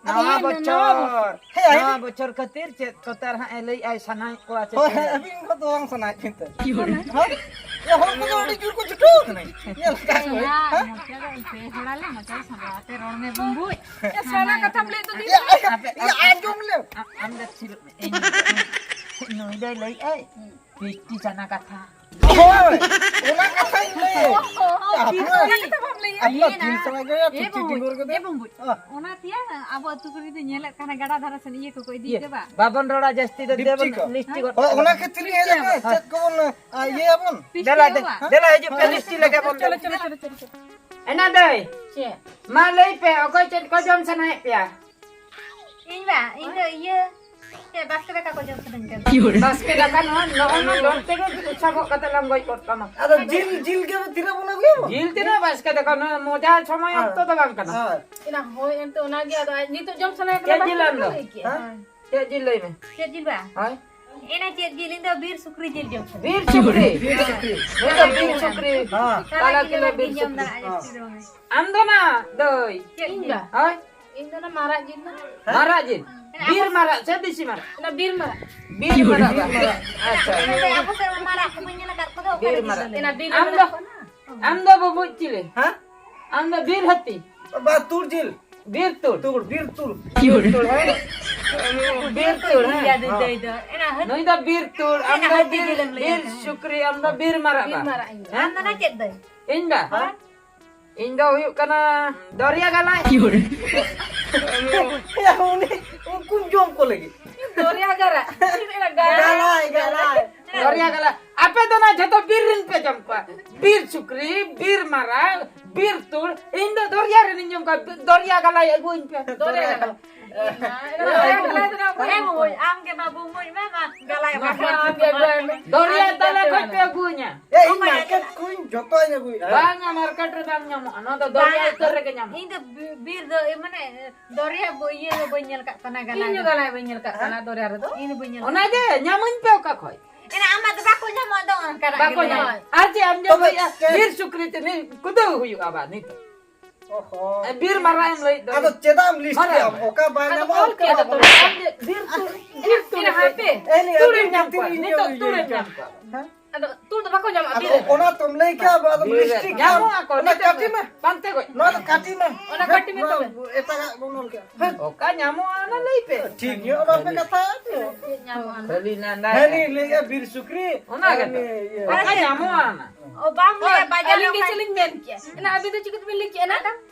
ᱟᱫᱚ ᱱᱟᱣᱟ ᱦᱮᱸ, ᱱᱟᱣᱟ ᱵᱚᱪᱷᱚᱨ, ᱵᱚᱪᱷᱚᱨ᱾ ᱦᱮᱸ, ᱱᱟᱣᱟ ᱦᱮᱸ᱾ ᱵᱚᱪᱷᱚᱨ ᱠᱷᱟᱹᱛᱤᱨ ᱪᱮᱫ ᱠᱚ ᱛᱟᱨ ᱦᱟᱸᱜ ᱮ ᱞᱟᱹᱭᱮᱫᱼᱟᱭ ᱥᱟᱱᱟᱭᱮᱫ ᱠᱚᱣᱟ ᱪᱮᱫ ᱦᱳᱭ, ᱠᱚ ᱦᱮᱸ, ᱞᱟᱹᱭᱟ? ᱟᱹᱵᱤᱱ ᱠᱚ ᱫᱚ ᱵᱟᱝ ᱥᱟᱱᱟᱭᱮᱫ ᱵᱤᱱ ᱛᱮ? ᱦᱳᱭ᱾ ᱮ, ᱦᱚᱲ ᱠᱚᱫᱚ ᱟᱹᱰᱤ ᱡᱳᱨ ᱠᱚ ᱪᱷᱩᱴᱟᱹᱣ ᱠᱟᱱᱟ᱾ ᱧᱮᱞ ᱠᱟᱜ ᱠᱚᱣᱟᱹᱧ᱾ ᱦᱮᱸ? ᱢᱚᱪᱟ ᱫᱚ ᱯᱮ ᱦᱚᱲ ᱟᱞᱮ, ᱢᱚᱪᱟ ᱫᱚ ᱥᱟᱸᱜᱮ ᱟᱛᱮ ᱨᱚᱲ ᱢᱮ, ᱵᱩᱢᱵᱩᱡ᱾ ᱮ, ᱥᱟᱱᱟ ᱠᱟᱛᱷᱟᱢ ᱞᱟᱹᱭ ᱫᱚ ᱫᱤ᱾ ᱮ, ᱮ, ᱮ, ᱟᱸᱡᱚᱢ ᱞᱮ᱾ ᱟᱢ, ᱟᱢ ᱫᱚ ᱛᱷᱤᱨᱚᱜ ᱢᱮ᱾ ᱤᱧ, ᱱᱩᱭ ᱫᱚᱭ ᱞᱟᱹᱭᱮᱫ ᱟᱭ, ᱯᱤᱥᱴᱤ ᱥᱟᱱᱟ ᱠᱟᱛᱷᱟ᱾ ᱦᱳᱭ, ᱚᱱᱟ ᱠᱟᱛᱷᱟᱧ ᱞᱟᱹᱭᱮᱫ᱾ ᱚ, ᱚ, ᱚ, ᱟᱯᱱᱟᱨ, ᱚᱱᱟ ᱠᱟᱛᱷᱟ ᱵᱟᱢ ᱞᱟᱹᱭᱟ? ᱟᱯᱱᱟᱨ ᱤᱭᱟᱹ ᱡᱤᱞ ᱥᱟᱱᱟ ᱜᱮᱭᱟ, ᱮ ᱯᱤᱥᱴᱤ ᱵᱩᱢᱵᱩᱡ, ᱰᱤᱝᱜᱩᱨ ᱠᱚᱫᱚ᱾ ᱮ ᱵᱩᱢᱵᱩᱡ᱾ ᱚ᱾ ᱚᱱᱟ ᱛᱮᱭᱟ, ᱟᱵᱚ ᱟᱹᱛᱩ ᱠᱚᱨᱮ ᱫᱚ ᱧᱮᱞᱮᱫ ᱠᱟᱱᱟ, ᱜᱟᱰᱟ ᱫᱷᱟᱨᱮ ᱥᱮᱱ ᱤᱭᱟᱹ ᱠᱚᱠᱚ ᱤᱫᱤᱭᱮᱫ ᱤᱭᱟᱹ, ᱪᱮ ᱵᱟ? ᱵᱟᱵᱚᱱ ᱨᱚᱲᱟ ᱡᱟᱹᱥᱛᱤ ᱫᱚ, ᱰᱤᱯᱪᱤ ᱫᱮᱵᱚᱱ ᱠᱚ᱾ ᱞᱤᱥᱴᱤ ᱜᱚᱫ ᱦᱳᱭ, ᱠᱟᱜᱼᱟ᱾ ᱚᱱᱟ ᱠᱷᱟᱹᱛᱤᱨ ᱤᱧ ᱦᱮᱡ ᱟᱠᱟᱱᱟ, ᱦᱮᱸ᱾ ᱪᱮᱫ ᱠᱚᱵᱚᱱ, ᱟ, ᱤᱭᱟᱹᱭᱟᱵᱚᱱ? ᱯᱤᱥᱴᱤ ᱫᱮᱞᱟ ᱫᱮ, ᱦᱚᱸ᱾ ᱫᱮᱞᱟ ᱦᱤᱡᱩᱜ ᱯᱮ, ᱦᱮᱸ᱾ ᱞᱤᱥᱴᱤ ᱞᱮᱠᱟ ᱵᱚᱱ ᱪᱚᱞᱚ, ᱫᱮᱵᱚᱱ᱾ ᱪᱚᱞᱚ, ᱪᱚᱞᱚ, ᱪᱚᱞᱚ, ᱪᱚᱞᱚ, ᱪᱚᱞᱚ᱾ ᱮᱱᱟ ᱫᱟᱹᱭ, ᱪᱮᱫ? ᱢᱟ ᱞᱟᱹᱭ ᱯᱮ, ᱚᱠᱚᱭ ᱪᱮᱫ ᱠᱚ ᱡᱚᱢ ᱥᱟᱱᱟᱭᱮᱫ ᱯᱮᱭᱟ? ᱤᱧ ᱵᱟ, ᱤᱧ ᱫᱚ ᱤᱭᱟᱹ, ᱪᱮᱫ ᱵᱟᱥᱠᱮ ᱫᱟᱠᱟ ᱠᱚ ᱡᱚᱢ ᱥᱟᱱᱟᱧ ᱠᱟᱱᱟ᱾ ᱵᱟᱥᱠᱮ ᱫᱟᱠᱟ ᱱᱚᱣᱟ, ᱱᱚᱜᱼᱚ ᱱᱚᱣᱟ ᱰᱚᱱ ᱛᱮᱜᱮ ᱩᱪᱷᱟ ᱜᱚᱜ ᱠᱟᱛᱮ ᱞᱟᱝ ᱜᱚᱡ ᱜᱚᱫ ᱠᱟᱢᱟ᱾ ᱟᱫᱚ ᱡᱤᱞ, ᱡᱤᱞ ᱜᱮ ᱛᱤᱱᱟᱹᱜ ᱵᱚᱱ ᱟᱹᱜᱩᱭᱟ ᱵᱚᱱ? ᱡᱤᱞ ᱛᱤᱱᱟᱹᱜ ᱵᱟᱥᱠᱮ ᱫᱟᱠᱟ, ᱱᱚᱣᱟ ᱢᱚᱡᱟ ᱥᱚᱢᱚᱭ ᱦᱮᱸ᱾ ᱚᱠᱛᱚ ᱫᱚ ᱵᱟᱝ ᱠᱟᱱᱟ᱾ ᱦᱮᱸ᱾ ᱮᱱᱟ ᱦᱳᱭ, ᱮᱱᱛᱮ ᱚᱱᱟᱜᱮ, ᱟᱫᱚ ᱟᱡ ᱱᱤᱛᱚᱜ ᱡᱚᱢ ᱥᱟᱱᱟᱭᱮ ᱠᱟᱱᱟ, ᱪᱮᱫ ᱵᱟᱥᱠᱮ ᱡᱤᱞ ᱟᱢ ᱫᱚ? ᱫᱟᱠᱟ ᱞᱟᱹᱭ ᱠᱮᱜᱼᱟ᱾ ᱦᱮᱸ? ᱦᱳᱭ᱾ ᱪᱮᱫ ᱡᱤᱞ ᱞᱟᱹᱭ ᱢᱮ? ᱪᱮᱫ ᱡᱤᱞ ᱵᱟ? ᱦᱳᱭ᱾ ᱮᱱᱟ ᱪᱮᱫ ᱡᱤᱞ? ᱤᱧ ᱫᱚ ᱵᱤᱨ ᱥᱩᱠᱨᱤ ᱡᱤᱞ ᱡᱚᱢ ᱥᱟᱱᱟᱧᱟ᱾ ᱵᱤᱨ ᱥᱩᱠᱨᱤ? ᱵᱤᱨ ᱥᱩᱠᱨᱤ᱾ ᱦᱮᱸ᱾ ᱱᱩᱭ ᱫᱚ ᱵᱤᱨ ᱥᱩᱠᱨᱤ᱾ ᱦᱮᱸ᱾ ᱛᱟᱞᱟ ᱠᱤᱞᱳ ᱵᱤᱨ ᱡᱚᱢ ᱥᱩᱠᱨᱤ᱾ ᱫᱟᱲᱮᱭᱟᱜᱼᱟ, ᱦᱮᱸ᱾ ᱡᱟᱹᱥᱛᱤ ᱫᱚ ᱵᱟᱝ᱾ ᱟᱢ ᱫᱚ ᱱᱟ ᱫᱟᱹᱭ? ᱪᱮᱫ ᱤᱧ ᱡᱤᱞ? ᱵᱟ? ᱦᱳᱭ᱾ ᱤᱧ ᱫᱚ ᱚᱱᱟ ᱢᱟᱨᱟᱜ ᱡᱤᱞ ᱫᱚ᱾ ᱦᱮᱸ? ᱢᱟᱨᱟᱜ ᱡᱤᱞ? ᱦᱮᱸ, ᱵᱤᱨ ᱟᱵᱚ ᱢᱟᱨᱟᱜ ᱥᱮ ᱫᱮᱥᱤ ᱢᱟᱨᱟᱜ? ᱚᱱᱟ ᱵᱤᱨ ᱢᱟᱨᱟᱜ᱾ ᱵᱤᱨ ᱢᱟᱨᱟᱜ ᱵᱟ? ᱟᱪᱪᱷᱟ᱾ ᱟᱵᱚ ᱥᱮᱫ ᱢᱟ ᱢᱟᱨᱟᱜ ᱠᱚ ᱵᱟᱹᱧ ᱧᱮᱞ ᱟᱠᱟᱫ ᱠᱚᱫᱚ, ᱚᱠᱟ ᱵᱤᱨ ᱨᱮ ᱢᱟᱨᱟᱜ᱾ ᱡᱤᱞ ᱫᱚ? ᱟᱢ ᱫᱚ, ᱟᱢ ᱫᱚ ᱵᱟᱹᱵᱩᱡ ᱪᱤᱞᱤ? ᱦᱮᱸ? ᱟᱢ ᱫᱚ ᱵᱤᱨ ᱦᱟᱹᱛᱤ? ᱵᱟ, ᱛᱩᱲ ᱡᱤᱞ᱾ ᱵᱤᱨ ᱛᱩᱲ? ᱛᱩᱲ, ᱵᱤᱨ ᱛᱩᱲ᱾ ᱵᱤᱨ ᱛᱩᱲ, ᱦᱮᱸ? ᱵᱤᱨ ᱛᱩᱲ, ᱦᱮᱸ? ᱤᱭᱟᱹ ᱫᱚ ᱫᱟᱹᱭ ᱫᱚ᱾ ᱮᱱᱟ ᱦᱟᱹᱛᱤ᱾ ᱱᱩᱭ ᱫᱚ ᱵᱤᱨ ᱛᱩᱲ, ᱟᱢ ᱮᱱᱟ ᱫᱚ ᱦᱟᱹᱛᱤ ᱵᱤᱨ, ᱡᱤᱞᱮᱢ ᱞᱟᱹᱭ ᱵᱤᱨ ᱠᱟᱱᱟ᱾ ᱥᱩᱠᱨᱤ, ᱟᱢ ᱫᱚ ᱵᱤᱨ ᱢᱟᱨᱟᱜ ᱵᱤᱨ ᱵᱟ? ᱢᱟᱨᱟᱜ ᱤᱧ ᱫᱚ᱾ ᱦᱮᱸ? ᱟᱢ ᱫᱚ ᱱᱟ ᱪᱮᱫ ᱫᱟᱹᱭ? ᱤᱧ ᱵᱟ? ᱦᱮᱸ? ᱤᱧ ᱫᱚ ᱦᱩᱭᱩᱜ ᱠᱟᱱᱟ ᱫᱚᱨᱭᱟ ᱜᱟᱞᱟᱭ᱾ ᱮᱭᱟ, ᱩᱱᱤ, ᱩᱱᱠᱩᱢ ᱡᱚᱢ ᱠᱚ ᱞᱟᱹᱜᱤᱫ᱾ ᱫᱚᱨᱭᱟ ᱜᱟᱞᱟᱭ᱾ ᱜᱟᱞᱟᱭ, ᱜᱟᱞᱟᱭ᱾ ᱫᱚᱨᱭᱟ ᱜᱟᱞᱟᱭ᱾ ᱟᱯᱮ ᱫᱚ ᱱᱟ ᱡᱷᱚᱛᱚ ᱵᱤᱨ ᱨᱮᱱ ᱯᱮ ᱡᱚᱢ ᱠᱚᱣᱟ᱾ ᱵᱤᱨ ᱥᱩᱠᱨᱤ, ᱵᱤᱨ ᱢᱟᱨᱟᱜ, ᱵᱤᱨ ᱛᱩᱲ᱾ ᱤᱧ ᱫᱚ ᱫᱚᱨᱭᱟ ᱨᱮᱱᱤᱧ ᱡᱚᱢ ᱠᱚᱣᱟ᱾ ᱫᱚᱨᱭᱟ ᱜᱟᱞᱟᱭ ᱟᱹᱜᱩᱣᱟᱹᱧ ᱯᱮ᱾ ᱫᱚᱨᱭᱟ ᱜᱟᱞᱟᱭ᱾ ᱫᱚᱨᱭᱟ ᱜᱟᱞᱟᱭ ᱫᱚ ᱚᱠᱚᱭ ᱮ ᱵᱩᱢᱵᱩᱡ, ᱟᱢ ᱜᱮ ᱵᱟᱹᱵᱩ ᱵᱩᱢᱵᱩᱡ ᱢᱮ, ᱢᱟ, ᱜᱟᱞᱟᱭ ᱢᱟ, ᱢᱟ᱾ ᱟᱢ ᱜᱮ ᱟᱹᱜᱩᱭ ᱢᱮ᱾ ᱫᱚᱨᱭᱟ ᱟᱢ ᱜᱮ ᱛᱟᱞᱟ ᱟᱹᱜᱩᱭ ᱠᱷᱚᱡ ᱢᱮ᱾ ᱯᱮ ᱟᱹᱜᱩᱣᱟᱹᱧᱟ᱾ ᱮ, ᱤᱧ ᱚᱠᱚᱭ ᱢᱟᱨᱠᱮᱴ ᱠᱷᱚᱱ ᱡᱚᱛᱚᱧ ᱟᱹᱜᱩᱭᱟ᱾ ᱵᱟᱝᱟ, ᱢᱟᱨᱠᱮᱴ ᱨᱮ ᱵᱟᱝ ᱧᱟᱢᱚᱜᱼᱟ᱾ ᱱᱚᱣᱟ ᱫᱚ ᱫᱚᱨᱭᱟ ᱵᱟᱝᱟ᱾ ᱩᱛᱟᱹᱨ ᱨᱮᱜᱮ ᱧᱟᱢᱚᱜᱼᱟ᱾ ᱤᱧ ᱫᱚ ᱵᱤ-, ᱵᱤᱨ ᱫᱚ, ᱮ, ᱢᱟᱱᱮ, ᱫᱚᱨᱭᱟ ᱵᱚ-, ᱤᱭᱟᱹ ᱫᱚ ᱵᱟᱹᱧ ᱧᱮᱞ ᱠᱟᱜ ᱠᱟᱱᱟ, ᱜᱟᱞᱟᱭ ᱤᱧ ᱦᱚᱸ ᱫᱚ᱾ ᱜᱟᱞᱟᱭ ᱵᱟᱹᱧ ᱧᱮᱞ ᱠᱟᱜ ᱠᱟᱱᱟ ᱫᱚᱨᱭᱟ ᱨᱮᱫᱚ᱾ ᱤᱧ ᱫᱚ ᱵᱟᱹᱧ ᱧᱮᱞ ᱚᱱᱟ ᱠᱟᱜ ᱜᱮ, ᱧᱟᱢᱟᱹᱧ ᱯᱮ ᱚᱠᱟ ᱠᱷᱚᱡ? ᱮᱱᱟ ᱟᱢᱟᱜ ᱫᱚ ᱵᱟᱠᱚ ᱧᱟᱢᱚᱜ ᱫᱚ ᱚᱱᱠᱟᱱᱟᱜ ᱵᱟᱠᱚ ᱜᱮ ᱧᱟᱢᱟ᱾ ᱞᱟᱹᱭ᱾ ᱟᱨ ᱪᱮᱫ ᱮᱢ ᱡᱚᱢ ᱛᱚᱵᱮ ᱞᱟᱹᱭᱟ? ᱪᱮᱫ? ᱵᱤᱨ ᱥᱩᱠᱨᱤ ᱛᱮ ᱱᱤ-, ᱠᱩᱫᱟᱹᱣ ᱦᱩᱭᱩᱜᱼᱟ ᱵᱟ ᱱᱤᱛᱚᱜ᱾ ᱚᱦᱚ᱾ ᱮ, ᱵᱤᱨ ᱢᱟᱨᱟᱜ ᱮᱢ ᱞᱟᱹᱭᱮᱫ ᱫᱚ᱾ ᱟᱫᱚ ᱪᱮᱫᱟᱜ ᱮᱢ ᱞᱤᱥᱴ ᱢᱟᱨᱟᱜ ᱠᱮᱫᱟ? ᱮᱢ᱾ ᱚᱠᱟ ᱵᱟᱭ ᱟᱫᱚ ᱧᱟᱢᱚᱜᱼᱟ, ᱚᱞ ᱚᱠᱟ ᱠᱮᱫᱟ ᱵᱟᱵᱚᱱ ᱛᱚᱵᱮ᱾ ᱧᱟᱢᱟ? ᱟᱢ ᱡᱮ ᱵᱤᱨ ᱛᱩᱲ, ᱮᱱᱟ, ᱵᱤᱨ ᱛᱩᱲ ᱮᱱᱟ ᱮᱢ ᱦᱟᱯᱮ᱾ ᱞᱟᱹᱭᱮᱫ᱾ ᱮ, ᱱᱤᱭᱟᱹ ᱛᱩᱲ ᱮᱢ ᱵᱤᱨ ᱧᱟᱢ ᱠᱚᱣᱟ᱾ ᱛᱤᱨᱤᱧ ᱱᱤᱛᱚᱜ ᱤᱭᱟᱹ ᱛᱩᱲ ᱮᱢ ᱠᱟᱜᱼᱟ᱾ ᱧᱟᱢ ᱠᱚᱣᱟ᱾ ᱦᱮᱸ? ᱟᱫᱚ ᱛᱩᱲ ᱫᱚ ᱵᱟᱠᱚ ᱧᱟᱢᱚᱜᱼᱟ ᱟᱫᱚ ᱵᱤᱨ ᱨᱮ᱾ ᱚᱱᱟ ᱛᱚᱢ ᱞᱟᱹᱭ ᱠᱮᱜᱼᱟ, ᱟᱵᱚ ᱟᱫᱚ ᱵᱤᱨ ᱨᱮ᱾ ᱢᱤᱥᱴᱤᱠ ᱧᱟᱢᱚᱜᱼᱟ ᱠᱚ, ᱚᱱᱟ ᱱᱤᱛᱚᱜ ᱠᱟᱹᱴᱤ ᱫᱚ ᱢᱮ᱾ ᱯᱟᱱᱛᱮ ᱜᱚᱡ᱾ ᱱᱚᱣᱟ ᱫᱚ ᱠᱟᱹᱴᱤ ᱢᱮ ᱱᱚᱣᱟ ᱛᱚᱵᱮ᱾ ᱮᱴᱟᱜᱟᱜ ᱵᱚᱱ ᱚᱞ ᱠᱮᱜᱼᱟ᱾ ᱦᱮᱸ᱾ ᱚᱠᱟ ᱧᱟᱢᱚᱜᱼᱟ ᱚᱱᱟ ᱞᱟᱹᱭ ᱯᱮ᱾ ᱴᱷᱤᱠ ᱧᱚᱜ ᱵᱟᱯᱮ ᱠᱟᱛᱷᱟᱭᱟ ᱛᱚ᱾ ᱪᱮᱫ ᱧᱟᱢᱚᱜᱼᱟ? ᱠᱷᱟᱹᱞᱤ ᱱᱟᱱᱰᱟ᱾ ᱦᱟᱹᱱᱤ ᱞᱟᱹᱭᱮᱜᱼᱟ ᱵᱤᱨ ᱥᱩᱠᱨᱤ᱾ ᱚᱱᱟ ᱜᱮᱛᱚ᱾ ᱦᱟᱹᱱᱤ ᱤᱭᱟᱹ᱾ ᱚᱠᱟ ᱧᱟᱢᱚᱜᱼᱟ ᱚᱱᱟ? ᱚ, ᱵᱟᱢ ᱞᱟᱹᱭᱟ, ᱵᱟᱡᱟᱨ ᱟᱹᱞᱤᱧ ᱜᱮ ᱚᱠᱟ ᱪᱮᱫ ᱞᱤᱧ ᱢᱮᱱ ᱠᱮᱜᱼᱟ? ᱮᱱᱟ ᱟᱹᱵᱤᱱ ᱫᱚ ᱪᱤᱠᱟᱹ ᱛᱮᱵᱤᱱ ᱞᱟᱹᱭ ᱠᱮᱜᱼᱟ ᱱᱟ?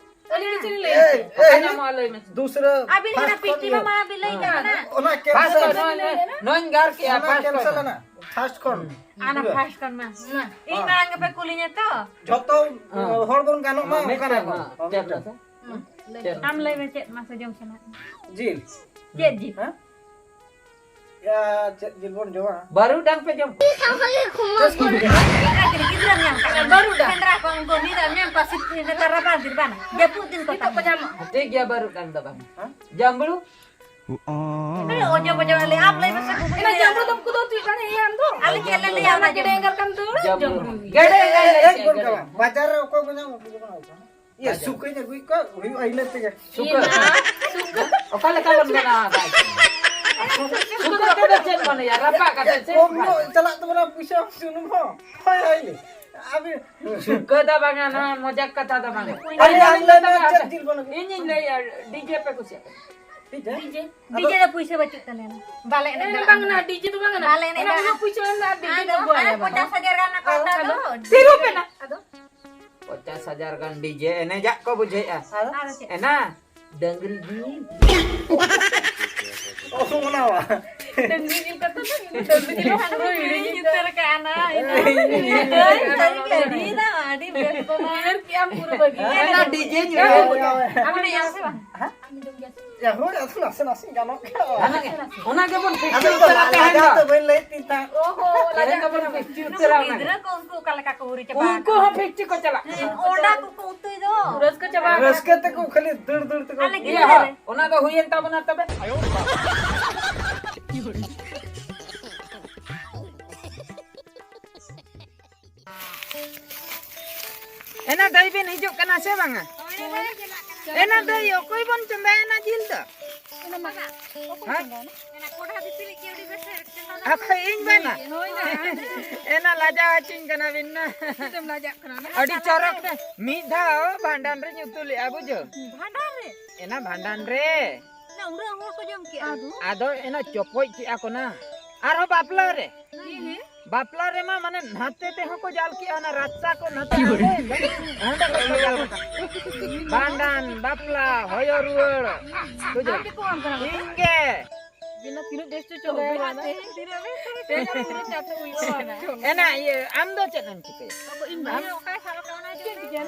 ᱟᱹᱞᱤᱧ ᱫᱚ ᱪᱮᱫ ᱞᱤᱧ ᱞᱟᱹᱭᱟ? ᱮᱭ, ᱚᱠᱟ ᱮᱭ, ᱧᱟᱢᱚᱜᱼᱟ ᱞᱟᱹᱭ ᱢᱮᱥᱮ? ᱫᱩᱥᱨᱟ ᱟᱹᱵᱤᱱ first ᱦᱟᱱᱟ ᱠᱷᱚᱱ ᱯᱤᱥᱴᱤ ᱜᱮ᱾ ᱢᱟ ᱵᱤᱱ ᱞᱟᱹᱭ ᱠᱟᱜ ᱠᱟᱱᱟ᱾ ᱚᱱᱟ ᱯᱷᱟᱥᱴ cancel ᱠᱷᱚᱱ ᱮᱱᱟ᱾ ᱱᱚᱜᱼᱚᱭ, ᱱᱚᱜᱼᱚᱭ ᱜᱟᱨ ᱠᱮᱜᱼᱟ, ᱚᱱᱟ ᱯᱷᱟᱥᱴ cancel ᱠᱷᱚᱱ᱾ ᱮᱱᱟ᱾ ᱦᱟᱱᱟ ᱯᱷᱟᱥᱴ ᱠᱷᱚᱱ ᱢᱟ᱾ ᱤᱧ ᱢᱟᱲᱟᱝ ᱜᱮᱯᱮ ᱠᱩᱞᱤᱧᱟ ᱛᱚ᱾ ᱡᱷᱚᱛᱚ ᱦᱮᱸ᱾ ᱦᱚᱲ ᱵᱚᱱ ᱜᱟᱱᱚᱜ ᱢᱟ ᱦᱮᱸ, ᱚᱱᱠᱟᱱᱟᱜ ᱢᱤᱫᱴᱮᱱ, ᱦᱚᱲ᱾ ᱦᱮᱸ, ᱪᱮᱫ ᱞᱮᱠᱟ? ᱦᱩᱸ, ᱞᱟᱹᱭ ᱪᱮᱫ? ᱢᱮ᱾ ᱟᱢ ᱞᱟᱹᱭ ᱢᱮ, ᱪᱮᱫ ᱢᱟᱥᱮ ᱡᱚᱢ ᱥᱟᱱᱟᱭᱮᱫ ᱢᱮᱭᱟ? ᱡᱤᱞ᱾ ᱪᱮᱫ ᱡᱤᱞ? ᱦᱮᱸ? ᱭᱟ, ᱪᱮᱫ ᱡᱤᱞ ᱵᱚᱱ ᱡᱚᱢᱟ? ᱵᱟᱹᱨᱩᱰᱟᱝ ᱯᱮ ᱡᱚᱢ? ᱜᱤᱫᱽᱨᱟᱹ ᱧᱟᱢ ᱠᱟᱜ ᱢᱮ᱾ ᱵᱟᱹᱨᱩᱰᱟᱝ᱾ ᱥᱮᱸᱫᱽᱨᱟ ᱠᱚ ᱩᱱᱠᱩ ᱢᱤᱫ ᱫᱷᱟᱣ ᱧᱟᱢ ᱠᱚᱣᱟ, ᱥᱤᱛ-, ᱱᱮᱛᱟᱨ ᱨᱟᱵᱟᱝ ᱫᱤᱱ ᱵᱟᱝ, ᱡᱟᱹᱯᱩᱫ ᱫᱤᱱ ᱠᱚ ᱱᱤᱛᱚᱜ ᱠᱚ ᱛᱟᱦᱮᱱᱟ᱾ ᱧᱟᱢᱚᱜᱼᱟ᱾ ᱴᱷᱤᱠ ᱜᱮᱭᱟ, ᱵᱟᱹᱨᱩᱰᱟᱝ ᱫᱚ ᱵᱟᱝ᱾ ᱦᱮᱸ? ᱡᱟᱢᱵᱽᱲᱩ? ᱟᱨᱮ, ᱚᱡᱚ ᱵᱚᱡᱚ ᱟᱞᱮ, ᱟᱢ ᱞᱟᱹᱭ ᱢᱮᱥᱮ, ᱵᱩᱵᱩ ᱮᱱᱟ ᱞᱟᱹᱭ ᱡᱟᱢᱵᱽᱲᱩ ᱢᱮ᱾ ᱫᱚ ᱩᱱᱠᱩ ᱫᱚ ᱪᱮᱫ ᱠᱟᱱᱟ, ᱤᱭᱟᱹ ᱟᱢ ᱫᱚ? ᱟᱞᱮ ᱪᱮᱫ ᱞᱮ ᱞᱟᱹᱭᱟ, ᱚᱱᱟ ᱜᱮᱰᱮ ᱮᱸᱜᱟᱞ ᱠᱟᱱ ᱫᱚ ᱡᱟᱢᱵᱽᱲᱩ᱾ ᱡᱟᱢᱵᱽᱲᱩ᱾ ᱜᱮᱰᱮ ᱮᱸᱜᱟᱞ ᱞᱮ ᱮᱠ ᱞᱟᱹᱭᱟ, ᱵᱚᱱ ᱜᱮᱰᱮ᱾ ᱠᱟᱞᱟ, ᱵᱟᱡᱟᱨ ᱨᱮ ᱚᱠᱚᱭ ᱠᱚ ᱧᱟᱢᱟ, ᱩᱱᱠᱩ ᱜᱮᱵᱚᱱ ᱟᱹᱜᱩ ᱠᱚᱣᱟ᱾ ᱤᱭᱟᱹ, ᱟᱪᱪᱷᱟ᱾ ᱥᱩᱠᱨᱤᱧ ᱟᱹᱜᱩᱭᱮᱫ ᱠᱚᱣᱟ, ᱦᱩᱭᱩᱜᱼᱟ, ᱤᱱᱟᱹ ᱛᱮᱜᱮ᱾ ᱥᱩᱠᱨᱤ? ᱤᱭᱟᱹ, ᱥᱩᱠᱨᱤ? ᱚᱠᱟ ᱞᱮᱠᱟ ᱵᱚᱱ ᱵᱮᱱᱟᱣ ᱟᱠᱟᱫ? ᱥᱩᱠᱨᱤ ᱛᱮᱫᱚ ᱪᱮᱫ ᱵᱚᱱ ᱤᱭᱟᱹ, ᱨᱟᱯᱟᱜ ᱠᱟᱛᱮ ᱪᱮᱫ ᱠᱚᱢ ᱵᱚᱱ? ᱧᱚᱜ ᱪᱟᱞᱟᱜ ᱛᱟᱵᱚᱱᱟ ᱯᱩᱭᱥᱟᱹ, ᱥᱩᱱᱩᱢ ᱦᱚᱸ᱾ ᱦᱳᱭ, ᱦᱳᱭ, ᱞᱮ᱾ ᱟᱹᱵᱤᱱ ᱥᱩᱠᱨᱤ ᱫᱚ ᱵᱟᱝᱟ, ᱱᱚᱣᱟ ᱢᱚᱡᱟᱠ ᱠᱟᱛᱷᱟ ᱫᱚ ᱵᱟᱝᱟ᱾ ᱟᱹᱞᱤᱧ ᱟᱹᱞᱤᱧ ᱞᱟᱹᱭ ᱫᱚ ᱛᱟᱵᱮᱱᱟ, ᱪᱮᱫ ᱡᱤᱞ ᱵᱚᱱ ᱟᱹᱜᱩᱭᱟ? ᱤᱧᱤᱧ ᱞᱟᱹᱭᱟ, ᱰᱤᱡᱮ ᱯᱮ ᱠᱩᱥᱤᱭᱟᱜ ᱠᱟᱱᱟ? ᱰᱤᱡᱮ? ᱰᱤᱡᱮ ᱟᱫᱚ ᱫᱚ ᱯᱩᱭᱥᱟᱹ ᱵᱟᱹᱪᱩᱜ ᱛᱟᱞᱮᱭᱟ᱾ ᱵᱟᱞᱮ ᱮᱱᱮᱡ ᱮ, ᱫᱟᱲᱮᱭᱟᱜᱼᱟ᱾ ᱵᱟᱝ, ᱚᱱᱟ ᱰᱤᱡᱮ ᱫᱚ ᱵᱟᱝ ᱠᱟᱱᱟ᱾ ᱵᱟᱞᱮ ᱮᱱᱮᱡ ᱚᱱᱟ ᱫᱟᱲᱮᱭᱟᱜᱼᱟ᱾ ᱯᱩᱭᱥᱟᱹ ᱮᱢ ᱫᱚ ᱟᱨ ᱰᱤᱡᱮ ᱟᱫᱚ ᱫᱚ ᱵᱟᱭ ᱟᱨ ᱮᱢᱟ᱾ ᱯᱚᱪᱟᱥ ᱦᱟᱡᱟᱨ ᱜᱟᱱ ᱨᱮᱱᱟᱜ ᱠᱟᱛᱷᱟ ᱟᱫᱚ ᱫᱚ᱾ ᱛᱤᱨᱩᱯ ᱮᱱᱟ᱾ ᱟᱫᱚ? ᱯᱚᱪᱟᱥ ᱦᱟᱡᱟᱨ ᱜᱟᱱ ᱰᱤᱡᱮ ᱮᱱᱮᱡᱟᱜ ᱠᱚ ᱵᱩᱡᱷᱟᱹᱣᱮᱫᱼᱟ᱾ ᱟᱫᱚ? ᱟᱫᱚ ᱪᱮᱫ? ᱮᱱᱟ? ᱰᱟᱹᱝᱨᱤ ᱡᱤᱞ᱾ ᱚ, ᱚᱱᱟ ᱵᱟ᱾ ᱰᱟᱹᱝᱨᱤ ᱡᱤᱞ ᱠᱟᱛᱷᱟ ᱫᱚ, ᱰᱟᱹᱝᱨᱤ ᱡᱤᱞ ᱦᱚᱸ ᱯᱩᱨᱟᱹ ᱦᱤᱲᱤᱧ ᱩᱛᱟᱹᱨ ᱠᱟᱜᱼᱟ ᱱᱟ, ᱤᱱᱟᱹ᱾ ᱦᱤᱲᱤᱧ ᱩᱛᱟᱹᱨ ᱠᱟᱜᱼᱟ᱾ ᱦᱤᱲᱤᱧ ᱫᱟ, ᱟᱹᱰᱤ ᱵᱮᱥ ᱵᱟᱵᱟ᱾ ᱩᱭᱦᱟᱹᱨ ᱠᱮᱜᱼᱟᱢ ᱯᱩᱨᱟᱹ ᱵᱷᱟᱹᱜᱤ᱾ ᱦᱮᱸ, ᱚᱱᱟ ᱰᱤᱡᱮ ᱧᱩ᱾ ᱦᱮᱸ, ᱦᱳᱭ, ᱦᱳᱭ᱾ ᱟᱢ ᱮᱱᱮᱡ ᱟᱢ ᱥᱮ ᱵᱟᱝ? ᱦᱮᱸ? ᱭᱟ, ᱦᱳᱭ, ᱟᱫᱚ ᱱᱟᱥᱮ ᱱᱟᱥᱮ ᱜᱟᱱᱚᱜ ᱜᱮᱭᱟ᱾ ᱚᱱᱟ ᱜᱮ, ᱚᱱᱟ ᱜᱮᱵᱚᱱ ᱟᱫᱚ ᱯᱷᱤᱯᱴᱤ ᱩᱛᱟᱹᱨᱟ ᱛᱮᱦᱮᱧ ᱞᱟᱡᱟᱣ ᱫᱚ᱾ ᱫᱚ ᱵᱟᱹᱧ ᱞᱟᱹᱭᱮᱫ ᱛᱤᱧ ᱛᱟᱦᱮᱸᱫ᱾ ᱚ ᱦᱚ, ᱛᱮᱦᱮᱧ ᱞᱟᱡᱟᱣ ᱫᱚᱵᱚᱱ ᱠᱟᱱᱟ᱾ ᱯᱷᱤᱯᱴᱤ ᱩᱛᱟᱹᱨᱟ ᱚᱱᱟ ᱜᱮ᱾ ᱜᱤᱫᱽᱨᱟᱹ ᱠᱚ ᱩᱱᱠᱩ ᱚᱠᱟ ᱞᱮᱠᱟ ᱠᱚ ᱦᱩᱨᱤ ᱪᱟᱵᱟ ᱩᱱᱠᱩ ᱟᱠᱟᱱᱟ? ᱦᱚᱸ ᱯᱷᱤᱯᱴᱤ ᱠᱚ ᱪᱟᱞᱟᱜ ᱠᱟᱱᱟ᱾ ᱦᱮᱸ, ᱚᱸᱰᱟ ᱠᱚᱠᱚ ᱩᱛᱩᱭ ᱫᱚ᱾ ᱨᱟᱹᱥᱠᱟᱹ ᱪᱟᱵᱟ ᱟᱠᱟᱱᱟ᱾ ᱨᱟᱹᱥᱠᱟᱹ ᱛᱮᱠᱚ ᱠᱷᱟᱹᱞᱤ ᱫᱟᱹᱲ ᱫᱟᱹᱲ ᱛᱮᱠᱚ ᱟᱞᱮ ᱤᱭᱟᱹ ᱜᱤᱫᱽᱨᱟᱹ ᱦᱚᱸ, ᱨᱮ᱾ ᱚᱱᱟ ᱫᱚ ᱦᱩᱭᱮᱱ ᱛᱟᱵᱚᱱᱟ ᱛᱚᱵᱮ᱾ ᱮᱱᱟ ᱫᱟᱹᱭ ᱵᱤᱱ ᱦᱤᱡᱩᱜ ᱠᱟᱱᱟ ᱥᱮ ᱵᱟᱝᱟ? ᱮᱱᱟ ᱫᱟᱹᱭ, ᱚᱠᱚᱭ ᱵᱚᱱ ᱪᱚᱸᱫᱟᱭᱟ ᱚᱱᱟ ᱡᱤᱞ ᱫᱚ? ᱦᱮᱸ? ᱟᱠᱚ ᱤᱧ ᱵᱟᱱᱟ᱾ ᱦᱳᱭ ᱱᱟ᱾ ᱮᱱᱟ ᱞᱟᱡᱟᱣ ᱦᱚᱪᱚᱧ ᱠᱟᱱᱟ ᱵᱤᱱ ᱱᱟ᱾ ᱪᱮᱫ ᱮᱢ ᱞᱟᱡᱟᱜ ᱠᱟᱱᱟ? ᱟᱹᱰᱤ ᱪᱚᱨᱚᱠ ᱛᱮ ᱢᱤᱫ ᱫᱷᱟᱣ ᱵᱷᱟᱸᱰᱟᱱ ᱨᱮᱧ ᱩᱛᱩ ᱞᱮᱫᱼᱟ, ᱵᱩᱡᱷᱟᱹᱣ᱾ ᱵᱷᱟᱸᱰᱟᱱ ᱨᱮ? ᱮᱱᱟ ᱵᱷᱟᱸᱰᱟᱱ ᱨᱮ᱾ ᱱᱟ, ᱩᱱᱟᱹᱜ ᱦᱚᱲ ᱠᱚ ᱡᱚᱢ ᱠᱮᱜᱼᱟ? ᱟᱫᱚ? ᱟᱫᱚ ᱮᱱᱟ ᱪᱚᱯᱚᱡ ᱠᱮᱜᱼᱟ ᱠᱚ ᱱᱟ᱾ ᱟᱨᱦᱚᱸ ᱵᱟᱯᱞᱟ ᱨᱮ᱾ ᱦᱮᱸ, ᱦᱮᱸ᱾ ᱵᱟᱯᱞᱟ ᱨᱮᱢᱟ ᱢᱟᱱᱮ ᱱᱟᱛᱮ ᱛᱮᱦᱚᱸ ᱠᱚ ᱡᱟᱞ ᱠᱮᱜᱼᱟ, ᱚᱱᱟ ᱨᱟᱪᱟ ᱠᱚ ᱱᱟᱛᱮ ᱦᱟᱸᱰᱮ, ᱦᱟᱸᱰᱮ ᱠᱚ ᱡᱟᱞ ᱠᱮᱜᱼᱟ᱾ ᱵᱷᱟᱸᱰᱟᱱ, ᱵᱟᱯᱞᱟ, ᱦᱚᱭᱚ ᱨᱩᱣᱟᱹᱲ᱾ ᱵᱩᱡᱷᱟᱹᱣ? ᱟᱢ ᱜᱮ ᱠᱚ ᱮᱢᱟᱢ ᱠᱟᱱᱟ ᱵᱟᱝ? ᱤᱧ ᱜᱮ᱾ ᱡᱮ ᱱᱟ ᱛᱤᱱᱟᱹᱜ ᱵᱮᱥ ᱪᱚ ᱪᱚᱞᱚ ᱵᱮᱱᱟ᱾ ᱛᱮᱦᱮᱧ ᱫᱤᱱ ᱨᱮ ᱛᱮᱦᱮᱧ ᱯᱩᱨᱟᱹ ᱪᱟᱥ ᱦᱩᱭᱩᱜᱼᱟ ᱵᱟᱝ? ᱮᱱᱟ, ᱤᱭᱟᱹ, ᱟᱢ ᱫᱚ ᱪᱮᱫ ᱮᱢ ᱪᱤᱠᱟᱹᱭᱟ? ᱵᱟᱵᱟ, ᱤᱧ ᱵᱟ᱾ ᱟᱢ? ᱚᱠᱟᱭ ᱥᱟᱞ ᱠᱟᱱᱟ? ᱪᱮᱫ ᱮᱢ ᱪᱤᱠᱟᱹᱭᱟ?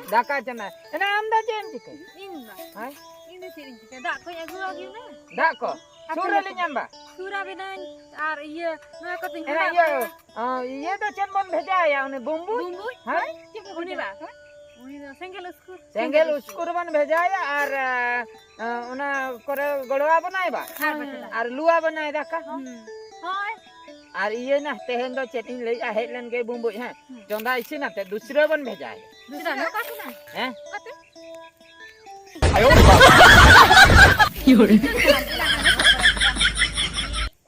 ᱫᱟᱠᱟ ᱪᱚᱸᱫᱟ᱾ ᱮᱱᱟ, ᱟᱢ ᱫᱚ ᱪᱮᱫ ᱮᱢ ᱪᱤᱠᱟᱹᱭᱟ? ᱤᱧ ᱵᱟ᱾ ᱦᱮᱸ? ᱤᱧ ᱫᱚ ᱪᱮᱫ ᱤᱧ ᱪᱤᱠᱟᱹᱭᱟ? ᱫᱟᱜ ᱠᱚᱧ ᱟᱹᱜᱩ ᱟᱹᱜᱩᱭ ᱢᱮ᱾ ᱫᱟᱜ ᱠᱚ? ᱟᱯᱮ ᱥᱩᱨ ᱨᱮ ᱞᱤᱧ ᱮᱢ ᱵᱟ᱾ ᱥᱩᱨ ᱟᱵᱮᱱᱟᱹᱧ ᱟᱨ ᱤᱭᱟᱹ, ᱱᱚᱣᱟ ᱠᱚᱛᱮᱧ ᱮᱱᱟ, ᱦᱟᱛᱟᱣ ᱤᱭᱟᱹ, ᱵᱟᱲᱟᱭᱟ᱾ ᱚ, ᱤᱭᱟᱹ ᱫᱚ ᱪᱮᱫ ᱵᱚᱱ ᱵᱷᱮᱡᱟᱭᱟ? ᱩᱱᱤ ᱵᱩᱢᱵᱩᱡ? ᱵᱩᱢᱵᱩᱡ? ᱦᱮᱸ? ᱦᱳᱭ, ᱪᱮᱫ ᱵᱚ ᱩᱱᱤ ᱵᱷᱮᱡᱟᱭᱟ? ᱵᱟ᱾ ᱩᱱᱤ ᱫᱚ ᱥᱮᱸᱜᱮᱞ ᱩᱥᱠᱩᱨ᱾ ᱥᱮᱸᱜᱮᱞ ᱩᱥᱠᱩᱨ ᱵᱚᱱ ᱵᱷᱮᱡᱟᱭᱟ ᱟᱨ, ᱟ, ᱟ, ᱚᱱᱟ ᱠᱚᱨᱮ ᱜᱚᱲᱚ ᱟᱵᱚᱱᱟᱭ ᱵᱟ? ᱟᱨ ᱵᱟᱠᱷᱟᱱ᱾ ᱟᱨ ᱞᱩ ᱟᱵᱚᱱᱟᱭ ᱫᱟᱠᱟ᱾ ᱦᱩᱸ᱾ ᱦᱳᱭ᱾ ᱟᱨ ᱤᱭᱟᱹ ᱱᱟ, ᱛᱮᱦᱮᱧ ᱫᱚ ᱪᱮᱫ ᱤᱧ ᱞᱟᱹᱭᱮᱜᱼᱟ, ᱦᱮᱡ ᱞᱮᱱ ᱜᱮ ᱵᱩᱢᱵᱩᱡ, ᱦᱮᱸ? ᱦᱩᱸ᱾ ᱪᱚᱸᱫᱟ ᱤᱥᱤᱱ ᱟᱛᱮ ᱫᱩᱥᱨᱟᱹ ᱵᱚᱱ ᱵᱷᱮᱡᱟᱭᱟ᱾ ᱪᱮᱫᱟᱜ? ᱚᱠᱟ ᱠᱷᱚᱱᱟᱜ? ᱦᱮᱸ? ᱚᱠᱟᱛᱮ?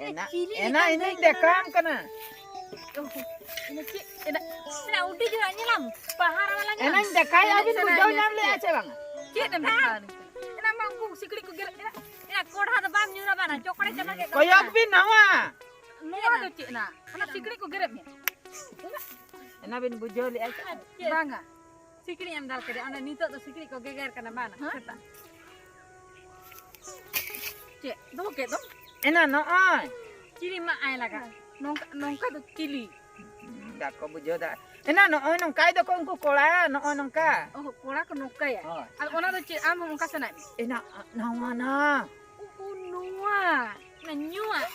ᱮᱱᱟ, ᱪᱤᱞᱤ ᱮᱱᱟ ᱞᱮᱠᱟᱱ ᱤᱧᱤᱧ ᱜᱟᱹᱭ ᱫᱮᱠᱷᱟᱣᱟᱢ ᱠᱟᱱᱟ᱾ ᱚ, ᱤᱱᱟᱹ ᱪᱮᱫ? ᱮᱱᱟ, ᱮᱱᱟ ᱩᱰᱤ ᱡᱚᱦᱟᱜ ᱧᱮᱞᱟᱢ, ᱯᱟᱦᱟᱨ ᱵᱟᱞᱟ ᱧᱮᱞᱟᱢ? ᱮᱱᱟᱧ ᱫᱮᱠᱷᱟᱣᱮᱫᱼᱟ ᱵᱤᱱ, ᱵᱩᱡᱷᱟᱹᱣ ᱧᱟᱢ ᱞᱮᱫᱼᱟ ᱪᱮ ᱵᱟᱝᱟ? ᱪᱮᱫ ᱮᱢ ᱫᱮᱠᱷᱟᱣᱟ ᱱᱤᱛᱚᱜ? ᱮᱱᱟ ᱢᱟ ᱩᱱᱠᱩ ᱥᱤᱠᱲᱤᱡ ᱠᱚ ᱜᱮᱨᱮᱫ ᱠᱟᱱᱟ᱾ ᱮᱱᱟ ᱠᱚᱰᱷᱟ ᱫᱚ ᱵᱟᱢ ᱧᱩᱨᱟ ᱵᱟᱝᱟ, ᱪᱚᱠᱲᱮ ᱪᱟᱵᱟ ᱠᱮᱫ ᱫᱚ᱾ ᱠᱚᱭᱚᱜ ᱵᱤᱱ ᱱᱟᱣᱟ᱾ ᱱᱚᱣᱟ ᱫᱚ ᱪᱮᱫ ᱱᱟ? ᱚᱱᱟ ᱥᱤᱠᱲᱤᱡ ᱠᱚ ᱜᱮᱨᱮᱫ ᱢᱮᱭᱟ᱾ ᱮᱱᱟ ᱵᱤᱱ ᱵᱩᱡᱷᱟᱹᱣ ᱞᱮᱫᱼᱟ ᱪᱮ? ᱵᱟᱝᱟ᱾ ᱥᱤᱠᱲᱤᱡ ᱮᱢ ᱫᱟᱞ ᱠᱮᱫᱮᱭᱟ᱾ ᱚᱸᱰᱮ ᱱᱤᱛᱚᱜ ᱫᱚ ᱥᱤᱠᱲᱤᱡ ᱠᱚ ᱜᱮᱜᱮᱨ ᱠᱟᱱᱟ, ᱢᱟ ᱱᱟ, ᱦᱮᱸ? ᱥᱮᱛᱟᱜ᱾ ᱪᱮᱫ? ᱫᱚᱦᱚ ᱠᱮᱫ ᱫᱚ? ᱮᱱᱟ ᱱᱚᱜᱼᱚᱭ᱾ ᱪᱤᱞᱤ ᱢᱟᱜ ᱟᱭ ᱞᱟᱜᱟ? ᱱᱚᱝᱠᱟ, ᱱᱚᱝᱠᱟ ᱫᱚ ᱪᱤᱞᱤ? ᱵᱟᱠᱚ ᱵᱩᱡᱷᱟᱹᱣ ᱫᱟ᱾ ᱮᱱᱟ ᱱᱚᱜᱼᱚᱭ ᱱᱚᱝᱠᱟᱭ ᱫᱚᱠᱚ ᱩᱱᱠᱩ ᱠᱚᱲᱟ, ᱱᱚᱜᱼᱚᱭ ᱱᱚᱝᱠᱟ᱾ ᱚ, ᱠᱚᱲᱟ ᱠᱚ ᱱᱚᱝᱠᱟᱭᱟ? ᱦᱳᱭ᱾ ᱟᱫᱚ ᱚᱱᱟ ᱫᱚ ᱪᱮᱫ? ᱟᱢ ᱦᱚᱸ ᱚᱱᱠᱟ ᱥᱟᱱᱟᱭᱮᱫ ᱢᱮᱭᱟ? ᱮᱱᱟ ᱱᱟᱣᱟ ᱱᱟ᱾ ᱩ, ᱩ, ᱱᱚᱣᱟ᱾ ᱚᱱᱟ ᱧᱩᱣᱟᱜ᱾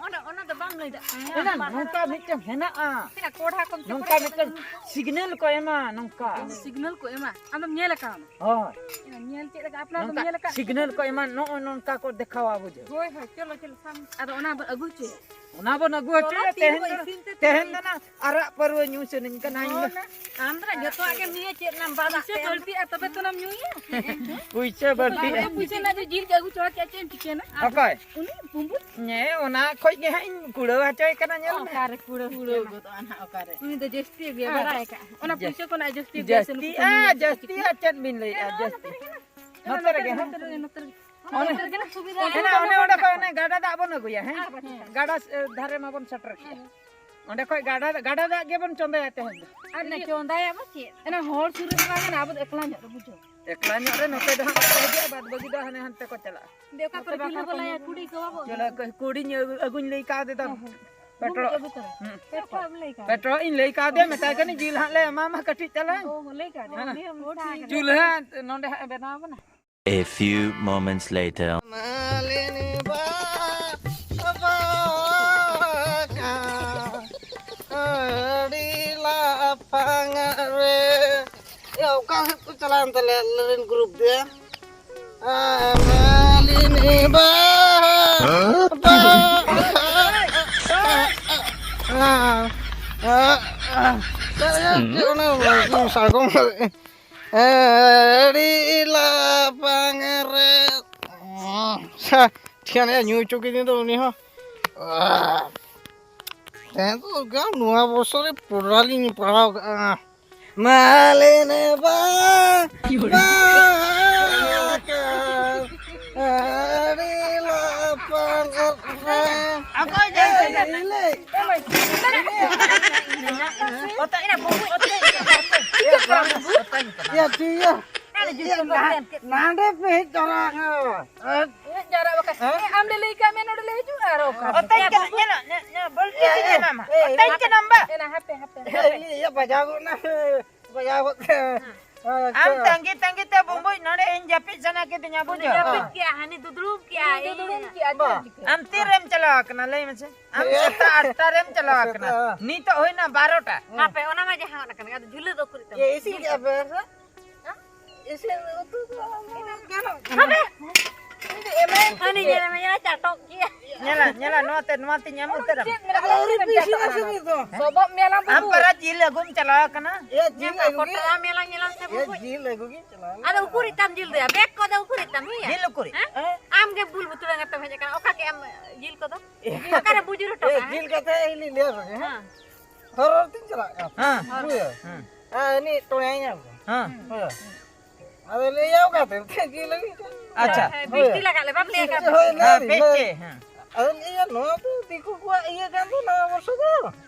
ᱚᱸᱰᱮ, ᱚᱱᱟ ᱫᱚ ᱵᱟᱢ ᱞᱟᱹᱭ ᱫᱟᱲᱮᱭᱟᱜ ᱠᱟᱱᱟ᱾ ᱮᱱᱟ ᱱᱚᱝᱠᱟ ᱢᱤᱫᱴᱮᱱ ᱦᱮᱱᱟᱜᱼᱟ᱾ ᱮᱱᱟ ᱠᱚᱲᱦᱟ ᱠᱚᱢ ᱱᱚᱝᱠᱟ ᱪᱚᱠᱲᱮ ᱢᱤᱫᱴᱮᱱ ᱠᱟᱛᱮ᱾ ᱥᱤᱜᱽᱱᱮᱞ ᱠᱚ ᱮᱢᱟ ᱱᱚᱝᱠᱟ᱾ ᱥᱤᱜᱽᱱᱮᱞ ᱠᱚ ᱮᱢᱟ? ᱟᱢᱫᱚᱢ ᱧᱮᱞ ᱟᱠᱟᱣᱱᱟ? ᱦᱳᱭ᱾ ᱮᱱᱟ ᱧᱮᱞ ᱪᱮᱫ ᱞᱮᱠᱟ? ᱟᱯᱱᱟᱨ ᱫᱚᱢ ᱱᱚᱝᱠᱟ ᱧᱮᱞ ᱟᱠᱟᱫ? ᱥᱤᱜᱽᱱᱮᱞ ᱠᱚ ᱮᱢᱟ, ᱱᱚᱜᱼᱚᱭ ᱱᱚᱝᱠᱟ ᱠᱚ ᱫᱮᱠᱷᱟᱣᱟ, ᱵᱩᱡᱷᱟᱹᱣ᱾ ᱦᱳᱭ, ᱦᱳᱭ, ᱪᱚᱞᱚ, ᱪᱚᱞᱚ, ᱥᱟᱢ-, ᱟᱫᱚ ᱚᱱᱟ ᱵᱚᱱ ᱟᱹᱜᱩ ᱦᱚᱪᱚᱭᱟ᱾ ᱚᱱᱟ ᱵᱚᱱ ᱟᱹᱜᱩ ᱦᱚᱪᱚᱭᱟ᱾ ᱛᱮᱦᱮᱧ ᱫᱚ, ᱛᱮᱦᱮᱧ ᱫᱚ ᱱᱟᱜ ᱟᱨᱟᱜ ᱯᱟᱹᱨᱣᱟᱹ ᱧᱩ ᱥᱟᱱᱟᱧ ᱠᱟᱱᱟ ᱤᱧ ᱫᱚ᱾ ᱟᱢ ᱫᱚ ᱱᱟᱜ ᱡᱚᱛᱚᱣᱟᱜ ᱜᱮᱢ ᱧᱩᱭᱟ, ᱪᱮᱫ ᱨᱮᱱᱟᱜ ᱮᱢ ᱵᱟᱫᱟᱜ ᱯᱩᱭᱥᱟᱹ ᱛᱮ? ᱵᱟᱹᱲᱛᱤᱜᱼᱟ, ᱛᱚᱵᱮ ᱛᱚ ᱱᱟᱢ ᱧᱩᱭᱟ᱾ ᱯᱩᱭᱥᱟᱹ ᱵᱟᱹᱲᱛᱤᱜᱼᱟ᱾ ᱯᱩᱭᱥᱟᱹ ᱨᱮᱱᱟᱜ ᱫᱚ ᱡᱤᱞ ᱜᱮ ᱟᱹᱜᱩ ᱪᱚ ᱠᱮᱫ, ᱪᱮᱫ ᱮᱢ ᱪᱤᱠᱟᱹᱭᱟ ᱱᱟᱜ? ᱚᱠᱚᱭ? ᱩᱱᱤ ᱵᱩᱢᱵᱩᱡ᱾ ᱦᱮᱸ, ᱚᱱᱟ ᱠᱷᱚᱡ ᱜᱮ ᱦᱟᱸᱜ ᱤᱧ ᱠᱩᱲᱟᱹᱣ ᱦᱚᱪᱚᱭ ᱠᱟᱱᱟ, ᱧᱮᱞ ᱢᱮ᱾ ᱚᱠᱟᱨᱮ ᱠᱩᱲᱟᱹᱣ ᱠᱩᱲᱟᱹᱣ ᱦᱚᱪᱚᱭᱟ? ᱜᱚᱫᱚᱜᱼᱟ ᱱᱟᱜ ᱚᱠᱟᱨᱮ? ᱩᱱᱤ ᱫᱚ ᱡᱟᱹᱥᱛᱤ ᱜᱮ ᱦᱮᱸ᱾ ᱵᱟᱲᱟᱭ ᱠᱟᱜᱼᱟ᱾ ᱚᱱᱟ ᱯᱩᱭᱥᱟᱹ ᱠᱷᱚᱱᱟᱜ ᱡᱟᱹᱥᱛᱤ ᱜᱮ ᱥᱮ ᱱᱩᱠᱩ ᱡᱟᱹᱥᱛᱤᱜᱼᱟ, ᱠᱟᱹᱢᱤ ᱡᱟᱹᱥᱛᱤᱜᱼᱟ, ᱪᱮᱫ ᱵᱤᱱ ᱞᱟᱹᱭᱮᱜᱼᱟ? ᱦᱮᱸ, ᱱᱚᱣᱟ ᱡᱟᱹᱥᱛᱤ᱾ ᱱᱚᱛᱮ ᱨᱮᱜᱮ, ᱱᱚᱛᱮ ᱨᱮᱜᱮ, ᱱᱚᱛᱮ ᱨᱮᱜᱮ᱾ ᱚᱱᱮ, ᱱᱚᱛᱮ ᱨᱮᱜᱮ ᱱᱟᱜ ᱥᱩᱵᱤᱫᱷᱟ᱾ ᱦᱮᱸ, ᱚᱱᱮ ᱚᱸᱰᱮ ᱠᱷᱚᱡ ᱚᱱᱮ ᱜᱟᱰᱟ ᱫᱟᱜ ᱵᱚᱱ ᱟᱹᱜᱩᱭᱟ, ᱦᱮᱸ? ᱦᱮᱸ᱾ ᱜᱟᱰᱟ ᱥ-, ᱫᱷᱟᱨᱮ ᱢᱟᱵᱚᱱ ᱥᱮᱴᱮᱨ ᱠᱮᱜᱼᱟ᱾ ᱦᱮᱸ᱾ ᱚᱸᱰᱮ ᱠᱷᱚᱡ ᱜᱟᱰᱟ, ᱜᱟᱰᱟ ᱫᱟᱜ ᱜᱮᱵᱚᱱ ᱪᱚᱸᱫᱟᱭᱟ ᱛᱮᱦᱮᱧ ᱫᱚ᱾ ᱟᱨ ᱚᱱᱟ ᱤᱭᱟᱹ ᱪᱚᱸᱫᱟᱭᱟ ᱵᱚ ᱪᱮᱫ? ᱚᱱᱟ ᱦᱚᱲ ᱥᱩᱨ ᱨᱮ ᱵᱟᱝ ᱠᱟᱱᱟ, ᱟᱵᱚ ᱫᱚ ᱮᱠᱞᱟ ᱧᱚᱜ ᱨᱮ, ᱵᱩᱡᱷᱟᱹᱣ᱾ ᱮᱠᱞᱟ ᱧᱚᱜ ᱨᱮ ᱱᱚᱛᱮ ᱫᱚ ᱦᱟᱸᱜ ᱵᱟᱠᱚ ᱦᱤᱡᱩᱜᱼᱟ, ᱵᱟᱫ ᱵᱟᱹᱠᱤ ᱫᱚ ᱦᱟᱱᱮ ᱦᱟᱱᱛᱮ ᱠᱚ ᱪᱟᱞᱟᱜᱼᱟ᱾ ᱫᱮ ᱚᱠᱟ ᱠᱚᱨᱮ ᱪᱩᱞᱦᱟᱹ ᱵᱚ ᱞᱟᱭᱟ, ᱠᱩᱲᱤ ᱠᱚ ᱵᱟᱵᱚ? ᱪᱩᱞᱦᱟᱹ ᱠᱚ, ᱠᱩᱲᱤᱧ ᱟᱹᱜᱩ, ᱟᱹᱜᱩᱧ ᱞᱟᱹᱭ ᱠᱟᱣᱫᱮ ᱫᱚ᱾ ᱦᱮᱸ, ᱦᱮᱸ᱾ ᱯᱮᱴᱨᱳᱞ᱾ ᱵᱩᱵᱩ ᱟᱹᱜᱩ ᱛᱚᱨᱟ᱾ ᱦᱩᱸ᱾ ᱯᱮᱴᱨᱳᱞ ᱮᱢ ᱞᱟᱹᱭ ᱠᱟᱣᱫᱮ? ᱯᱮᱴᱨᱳᱞ ᱤᱧ ᱞᱟᱹᱭ ᱠᱟᱣᱫᱮᱭᱟ, ᱢᱮᱛᱟᱭ ᱠᱟᱹᱱᱟᱹᱧ ᱡᱤᱞ ᱦᱟᱸᱜ ᱞᱮ ᱮᱢᱟᱢᱟ ᱠᱟᱹᱴᱤᱡ ᱛᱟᱞᱟᱝ᱾ ᱚ, ᱞᱟᱹᱭ ᱠᱟᱣᱫᱮᱭᱟ᱾ ᱦᱮᱸ᱾ ᱩᱱᱤ ᱦᱚᱸ ᱢᱮᱛᱟᱭ ᱠᱟᱱᱟ᱾ ᱪᱩᱞᱦᱟᱹ ᱱᱚᱸᱰᱮ ᱦᱟᱸᱜ ᱮ ᱵᱮᱱᱟᱣ ᱟᱵᱚᱱᱟ᱾ A few moments later. ᱢᱟᱹᱞᱤᱱᱤ ᱵᱟ-, ᱵᱟᱵᱟ ᱠᱟ-, ᱟᱹᱰᱤ ᱞᱟᱯᱷᱟᱝ ᱨᱮ᱾ ᱮ, ᱚᱠᱟ ᱥᱮᱫ ᱠᱚ ᱪᱟᱞᱟᱣᱮᱱ ᱛᱟᱞᱮᱭᱟ ᱟᱞᱮᱨᱮᱱ ᱜᱨᱩᱯ ᱫᱚ? ᱢᱟᱹᱞᱤᱱᱤ ᱵᱟ-, ᱵᱟ-, ᱚᱱᱟ ᱥᱟᱜᱚᱢ ᱟᱹᱰᱤ ᱞᱟᱯᱷᱟᱝ ᱨᱮ᱾ ᱥᱟ, ᱴᱷᱤᱠᱟᱹᱱ ᱧᱩ ᱦᱚᱪᱚ ᱠᱤᱫᱤᱧ ᱫᱚ ᱩᱱᱤ ᱦᱚᱸ᱾ ᱛᱮᱦᱮᱧ ᱫᱚ ᱜᱟᱱ ᱱᱚᱣᱟ ᱵᱚᱪᱷᱚᱨ ᱨᱮ ᱯᱩᱨᱟᱹ ᱞᱤᱧ ᱯᱟᱲᱦᱟᱣ ᱠᱟᱜᱼᱟ᱾ ᱢᱟᱞᱮᱱᱮ ᱵᱟ-, ᱵᱟ-, ᱟᱹᱰᱤ ᱞᱟᱯᱷᱟᱝ ᱨᱮ᱾ ᱚᱠᱚᱭ ᱡᱮ ᱤᱞᱮ᱾ ᱚᱛᱮ ᱤᱱᱟ ᱵᱩᱵᱩ ᱚᱛᱮ᱾ ᱭᱟ, ᱴᱷᱤᱠ ᱜᱮᱭᱟ᱾ ᱱᱟᱰᱮ ᱯᱮ ᱦᱮᱡ ᱡᱟᱣᱨᱟ ᱟᱠᱟᱱᱟ᱾ ᱦᱮᱡ ᱡᱟᱣᱨᱟ ᱵᱟᱠᱷᱟᱱ᱾ ᱦᱮᱸ? ᱮ, ᱟᱢ ᱞᱮ ᱞᱟᱹᱭ ᱠᱟᱜ ᱢᱮ, ᱱᱚᱰᱮ ᱞᱮ ᱦᱤᱡᱩᱜᱼᱟ ᱟᱨ ᱚᱠᱟ ᱨᱮ? ᱚᱛᱮᱧ ᱠᱟᱱᱟ, ᱧᱮᱞᱚᱜ, ᱧᱮ-, ᱧᱮ-, ᱵᱟᱹᱞᱴᱤ ᱮ, ᱜᱮ ᱮ, ᱧᱟᱢᱟ᱾ ᱮ, ᱚᱛᱮᱧ ᱠᱟᱱᱟᱢ ᱵᱟ? ᱮᱱᱟ, ᱦᱟᱯᱮ, ᱦᱟᱯᱮ, ᱮ, ᱦᱟᱯᱮ᱾ ᱤᱭᱟᱹ, ᱤᱭᱟᱹ, ᱵᱟᱡᱟᱣ ᱜᱚᱫ ᱱᱟ᱾ ᱵᱟᱡᱟᱣ ᱜᱚᱫ ᱱᱟ᱾ ᱟᱢ ᱛᱟᱺᱜᱤ ᱛᱟᱺᱜᱤ ᱛᱮ ᱵᱩᱢᱵᱩᱡ ᱱᱚᱰᱮ ᱤᱧ ᱡᱟᱹᱯᱤᱫ ᱥᱟᱱᱟ ᱠᱤᱫᱤᱧᱟ, ᱵᱩᱡᱷᱟᱹᱣ? ᱡᱟᱹᱯᱤᱫ ᱠᱮᱜᱼᱟ, ᱦᱟᱹᱱᱤ ᱫᱩᱫᱲᱩᱢ ᱠᱮᱜᱼᱟ, ᱤᱧ ᱫᱩᱫᱲᱩᱢ ᱤᱧ ᱠᱮᱜᱼᱟ, ᱵᱟ᱾ ᱪᱮᱫ ᱮᱢ ᱪᱤᱠᱟᱹᱭᱟ? ᱟᱢ ᱛᱤᱨᱮᱢ ᱪᱟᱞᱟᱣ ᱟᱠᱟᱱᱟ, ᱞᱟᱹᱭ ᱢᱮᱥᱮ? ᱟᱢ ᱮ᱾ ᱥᱮᱛᱟᱜ ᱟᱴ ᱴᱟ ᱨᱮᱢ ᱪᱟᱞᱟᱣ ᱟᱠᱟᱱᱟ᱾ ᱥᱮᱛᱟᱜ᱾ ᱱᱤᱛᱚᱜ ᱦᱩᱭᱱᱟ ᱵᱟᱨᱚ ᱴᱟ᱾ ᱦᱟᱯᱮ, ᱚᱱᱟ ᱢᱟ ᱡᱟᱦᱟᱸ ᱠᱟᱱᱟ, ᱟᱫᱚ ᱡᱷᱩᱞᱟᱹ ᱫᱚ ᱩᱠᱩᱨᱤᱡ ᱛᱟᱢ? ᱮ, ᱤᱥᱤᱱ ᱠᱮᱜᱼᱟ ᱯᱮ ᱥᱮ? ᱦᱮᱸ? ᱤᱥᱤᱱ ᱩᱛᱩ ᱫᱚ ᱜᱟᱱᱚᱜ ᱠᱟᱱᱟ᱾ ᱦᱟᱯᱮ! ᱦᱟᱹᱱᱤ ᱧᱮᱞ ᱢᱮ, ᱧᱮᱞ ᱪᱟᱴᱚᱜ ᱜᱮᱭᱟ᱾ ᱧᱮᱞᱟ, ᱧᱮᱞᱟ, ᱱᱚᱣᱟ ᱛᱮ, ᱱᱚᱣᱟ ᱛᱮᱧ ᱮᱢ ᱩᱛᱟᱹᱨ ᱟᱢᱟ᱾ ᱟᱫᱚ ᱟᱹᱣᱨᱤ ᱯᱮ ᱤᱥᱤᱱᱟ ᱥᱮ ᱱᱤᱛ ᱫᱚ? ᱥᱚᱵᱚᱜ ᱧᱮᱞᱟᱢ ᱟᱢ ᱵᱟᱹᱵᱩ᱾ ᱯᱟᱨᱟ ᱡᱤᱞ ᱟᱹᱜᱩᱢ ᱪᱟᱞᱟᱣ ᱟᱠᱟᱱᱟ᱾ ᱮ, ᱡᱤᱞ ᱧᱮᱞ ᱟᱹᱜᱩ ᱜᱮ? ᱠᱚᱴᱨᱟ ᱢᱮᱞᱟ ᱧᱮᱞᱟᱢ ᱥᱮ ᱮ, ᱵᱟᱹᱵᱩ? ᱡᱤᱞ ᱟᱹᱜᱩ ᱜᱮᱧ ᱪᱟᱞᱟᱣ ᱞᱮᱱᱟ᱾ ᱟᱫᱚ ᱩᱠᱩᱨᱤᱡ ᱛᱟᱢ ᱡᱤᱞ ᱫᱚᱭᱟ? ᱵᱮᱜᱽ ᱠᱚᱫᱚ ᱩᱠᱩᱨᱤᱡ ᱛᱟᱢ ᱦᱮᱸᱭᱟ? ᱡᱤᱞ ᱩᱠᱩᱨᱤᱡ? ᱦᱮᱸ? ᱦᱮᱸ? ᱟᱢ ᱜᱮ ᱵᱩᱞ ᱵᱩᱛᱩᱲᱟ ᱠᱟᱛᱮᱢ ᱦᱮᱡ ᱟᱠᱟᱱᱟ᱾ ᱚᱠᱟ ᱠᱮᱜ ᱟᱢ ᱡᱤᱞ ᱠᱚᱫᱚ? ᱚᱠᱟᱨᱮ ᱵᱩᱡᱩᱨ ᱦᱚᱴᱚ ᱮ, ᱠᱟᱜᱼᱟ? ᱡᱤᱞ ᱠᱟᱛᱷᱟ ᱤᱧ ᱞᱤᱧ ᱞᱟᱹᱭ ᱟᱯᱮ ᱜᱮ, ᱦᱮᱸ? ᱦᱮᱸ᱾ ᱦᱚᱨ ᱦᱚᱨ ᱛᱤᱧ ᱪᱟᱞᱟᱜ ᱠᱟᱱᱟ᱾ ᱦᱮᱸ᱾ ᱵᱩᱡᱷᱟᱹᱣ? ᱦᱮᱸ᱾ ᱟᱨ ᱩᱱᱤ ᱴᱚᱭᱟᱭ ᱧᱟᱢ ᱠᱮᱫᱟ᱾ ᱦᱮᱸ᱾ ᱦᱮᱸ᱾ ᱟᱫᱚ ᱞᱟᱹᱭᱟ ᱚᱠᱟᱛᱮ? ᱪᱮᱫ ᱡᱤᱞ ᱟᱹᱜᱩᱭ ᱠᱟᱱᱟ? ᱟᱪᱪᱷᱟ᱾ ᱦᱮᱸ, ᱵᱤᱥᱴᱤ ᱞᱟᱜᱟᱜ ᱞᱮ, ᱵᱟᱢ ᱞᱟᱹᱭ ᱟᱠᱟᱫ ᱦᱳᱭ, ᱫᱚ᱾ ᱞᱟᱹᱭ ᱦᱮᱸ, ᱫᱤᱧ, ᱯᱮᱥᱴᱤ, ᱞᱟᱹᱭ᱾ ᱦᱮᱸ᱾ ᱟᱫᱚ ᱞᱟᱹᱭᱟ ᱱᱚᱣᱟ ᱫᱚ ᱫᱤᱠᱩ ᱠᱚᱣᱟᱜ ᱤᱭᱟᱹ ᱠᱟᱱ ᱫᱚ, ᱱᱟᱣᱟ ᱵᱚᱨᱥᱚ ᱫᱚ᱾